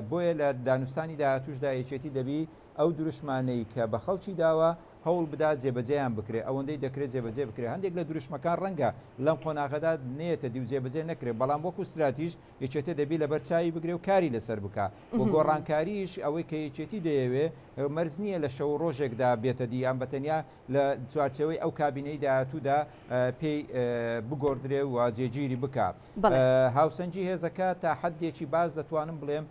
بۆیە لە دانوستانی داهاتووشدا یەکێتی دەبی. ئەو دروشمانەی کە بە خەڵکی داوە هەوڵ بدات جێبەجێیان بکرێ، ئەوەندەی دەکرێت جێبەجێ بکرێ. هەندێک لە دروشمەکان ڕەنگە لەم قۆناغەدا نەیەتە دی و جێبەجێ نەکرێ، بەڵام وەکو ستراتیژ یەکێتی دەبی لەبەر چاوی بگرێ و کاری لەسەر بکا و گۆڕانکاریش ئەوەی کە یەکێتی دەیەوێ مەرج نییە لە شەو و ڕۆژێکدا بێتە دی یان بە تەنیا لە چوارچێوەی ئەو کابینەی داهاتوودا پێی بگۆڕدرێ و جێگیری بکا. هاوسەنگی هێزەکە تا حەدێکی باش دەتوانم بڵێم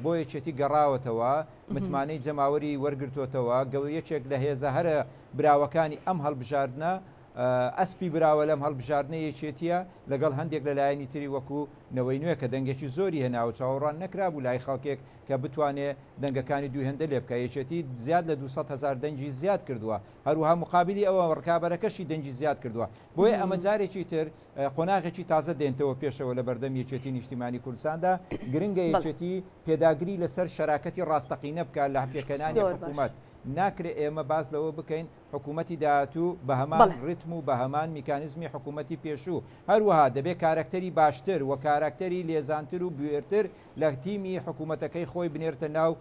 بۆ یەکێتی گەڕاوەتەوە، متمانەی جەماوەری وەرگرتۆتەوە، یەکێک لە هێزە هەرە براوەکانی ئەم هەڵبژاردنە، ئەسپی براوە لەم هەڵبژاردنە یەکێتییە، لەگەڵ هەندێک لە لایەنی تری وەکو نەوەی نوێ کە دەنگێکی زۆری هێناوە، چاوەڕوان نەکرابوو لای خەڵکێک کە بتوانێ دەنگەکانی دوو هێندە لێ بکا، یەکێتی زیاد لە 200 هەزار دەنگی زیاد کردووە، هەروەها موقابیلی ئەوە ڕکابەرەکەشی دەنگی زیاد کردووە، بۆیە ئەمە جارێکی تر قۆناغێکی تازە دێنتەوە پێشەوە لە بەردەم یەکێتی نیشتیمانی کوردستاندا، گرنگە یەکێتی پێداگری لەسەر شەراکەتی ڕاستەقینە بکات لە پێکهێنانی حکوومەت، ناکرێ ئێمە باس لەوە بکەین حکوومەتی داهاتوو بە هەمان ڕیتم و بە هەمان میکانیزمی حکوومەتی پێشوو، هەروەها دەبێ کارەکتەری باشتر و کاراکتەری لێزانتر و بوێرتر لە تیمی حکوومەتەکەی خۆی بنێرتە ناو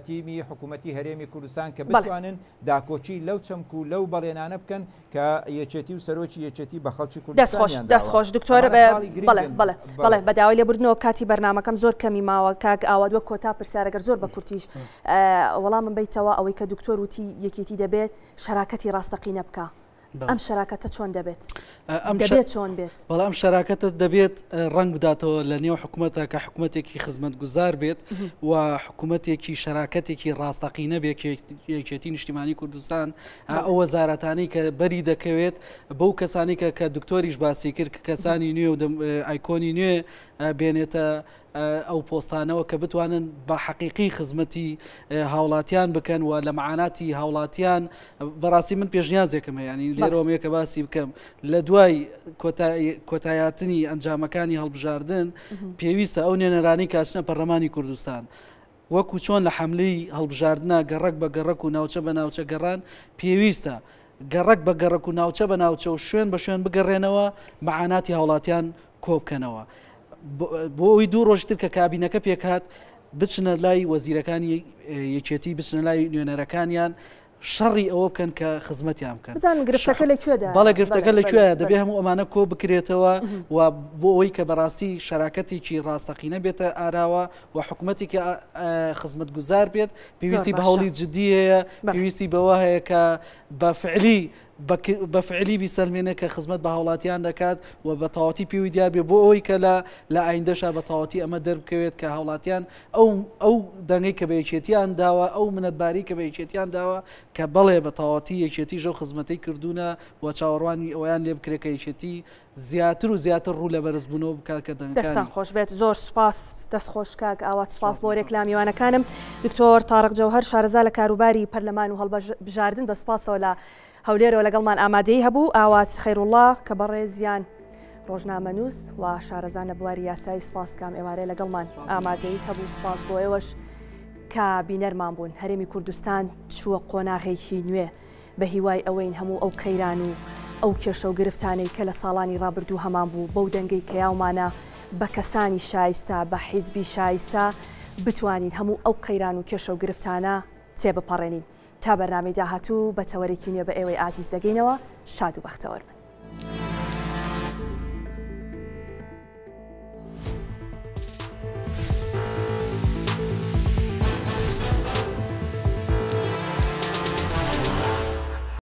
تیمی حکوومەتی هەرێمی کوردستان کە بتوانن داکۆکی لەو چەمک و لەو بەڵێنانە بکەن کە یەکێتی و سەرۆکی یەکێتی بە خەڵکی کوردستانیان داوە. دەست خۆش دکتۆر بەڵێ بەڵێ بەڵێ بە داوای لێبوردنەوە کاتی بەرنامەکەم زۆر کەمی ماوە کاک ئاوات وەک کۆتا پرسیار گەر زۆر بە کورتیش وەڵامم بەیتەوە ئەوەی کە دکتۆر وتی یەکێتی دەبێت شەراکەتی ڕاستەقینە بکا ئەم شەراکەتە چۆن دەبێت؟ دەبێت چۆن بێت؟ بەڵێ ئەم شەراکەتە دەبێت ڕەنگ بداتەوە لە نێو حکوومەتە کە حکوومەتێکی خزمەتگوزار بێت و حکوومەتێکی شەراکەتێکی ڕاستەقینە بێت یەکێتی نیشتیمانی کوردستان ئەو وەزارەتانەی کە بەری دەکەوێت بەو کەسانی کە کە دکتۆریش باسی کرد کە کەسانی نوێ و ئایکۆنی نوێ بێنێتە ئەو پۆستانەوە کە بتوانن بە حەقیقی خزمەتی هاوڵاتیان بکەن و لە معاناتی هاوڵاتیان بەڕاستی من پێشنیازێکم هەیە ینی لێرەوەمەیە کە باسی بکەم لە دوای کۆتایاتنی ئەنجامەکانی هەڵبژاردن پێویستە ئەو نوێنەرانی کاچنە پەرلەمانی کوردستان وەکو چۆن لە حملەی هەڵبژاردنە گەڕەک بە گەڕەک و ناوچە بە ناوچە گەڕان پێویستە گەڕەک بە گەڕەک و ناوچە بە ناوچە و شوێن بە شوێن بگەڕێنەوە معاناتی هاوڵاتیان کۆبکەنەوە بۆ ئەوی دوو ڕۆژ تر کە کابینەکە پێکهات بچنە لای وەزیرەکانی یەکێتی بچنە لای نوێنەرەکانیان شەڕی ئەوە بکەن کە خزمەتیان بکەن بزانن گرفتەکە لە کوێدا بەڵێ گرفتەکە لە کوێ دەبێ هەموو ئەمانە کۆ بکرێتەوە و بۆ ئەوەی کە بەڕاستی شەراکەتێکی ڕاستەقینە بێتە ئاراوە و حکوومەتێکی خزمەتگوزار بێت پێویستی بە هەوڵی جدی هەیە پێویستی بەوە هەیە کە بە فعلی بە فعلی بیسەلمێنێ کە خزمەت بە هاوڵاتیان دەکات و بە تەواوەتی پێوی دیار بێ بۆ ئەوەی کە لە لە ئایندەشا بە تەواوەتی ئەمە دەربکەوێت کە هاوڵاتیان ئەو ئەو دەنگەی کە بە یەکێتیان داوە ئەو منەتباری کە بە یەکێتیان داوە کە بەڵێ بە تەواوەتی یەکێتیش ئەو خزمەتەی کردوونە و چاوەڕوانی ئەویان لێ بکرێت کە یەکێتی زیاتر و زیاتر ڕوو لە بەرزبوونەوە بکات کە دەنگەکانی. دەستتان خۆش بێت زۆر سوپاس. دەست خۆش کاک ئاوات سوپاس بۆ رێک لە میوانەکانم دکتۆر تارق جەوهەر شارەزا لە کاروباری پەرلەمان و هەڵبژاردن بە سوپاسەوە لە هەولێرەوە لەگەڵمان ئامادەی هەبوو ئاوات خەیروڵڵا کە بەڕێزیان ڕۆژنامەنووس و شارەزان لە بواری یاسایی سوپاس کام ئێوارەیە لەگەڵمان ئامادەیت هەبوو سوپاس بۆ ئێوەش کە بینەرمان بوون هەرێمی کوردستان چووە قۆناغێکی نوێ بە هیوای ئەوەین هەموو ئەو قەیران و ئەو کێشە و گرفتانەی کە لە ساڵانی ڕابردوو هەمان بوو بەو دەنگەی کە یاومانە بە کەسانی شایستە، بە حیزبی شایستە بتوانین هەموو ئەو قەیران و کێشە و گرفتانە تێبپەڕێنین. تا بەرنامەی داهاتوو بە تەوەرێکی نوێ بە ئێوەی ئازیز دەگەینەوە، شاد و بەختەوەر بن.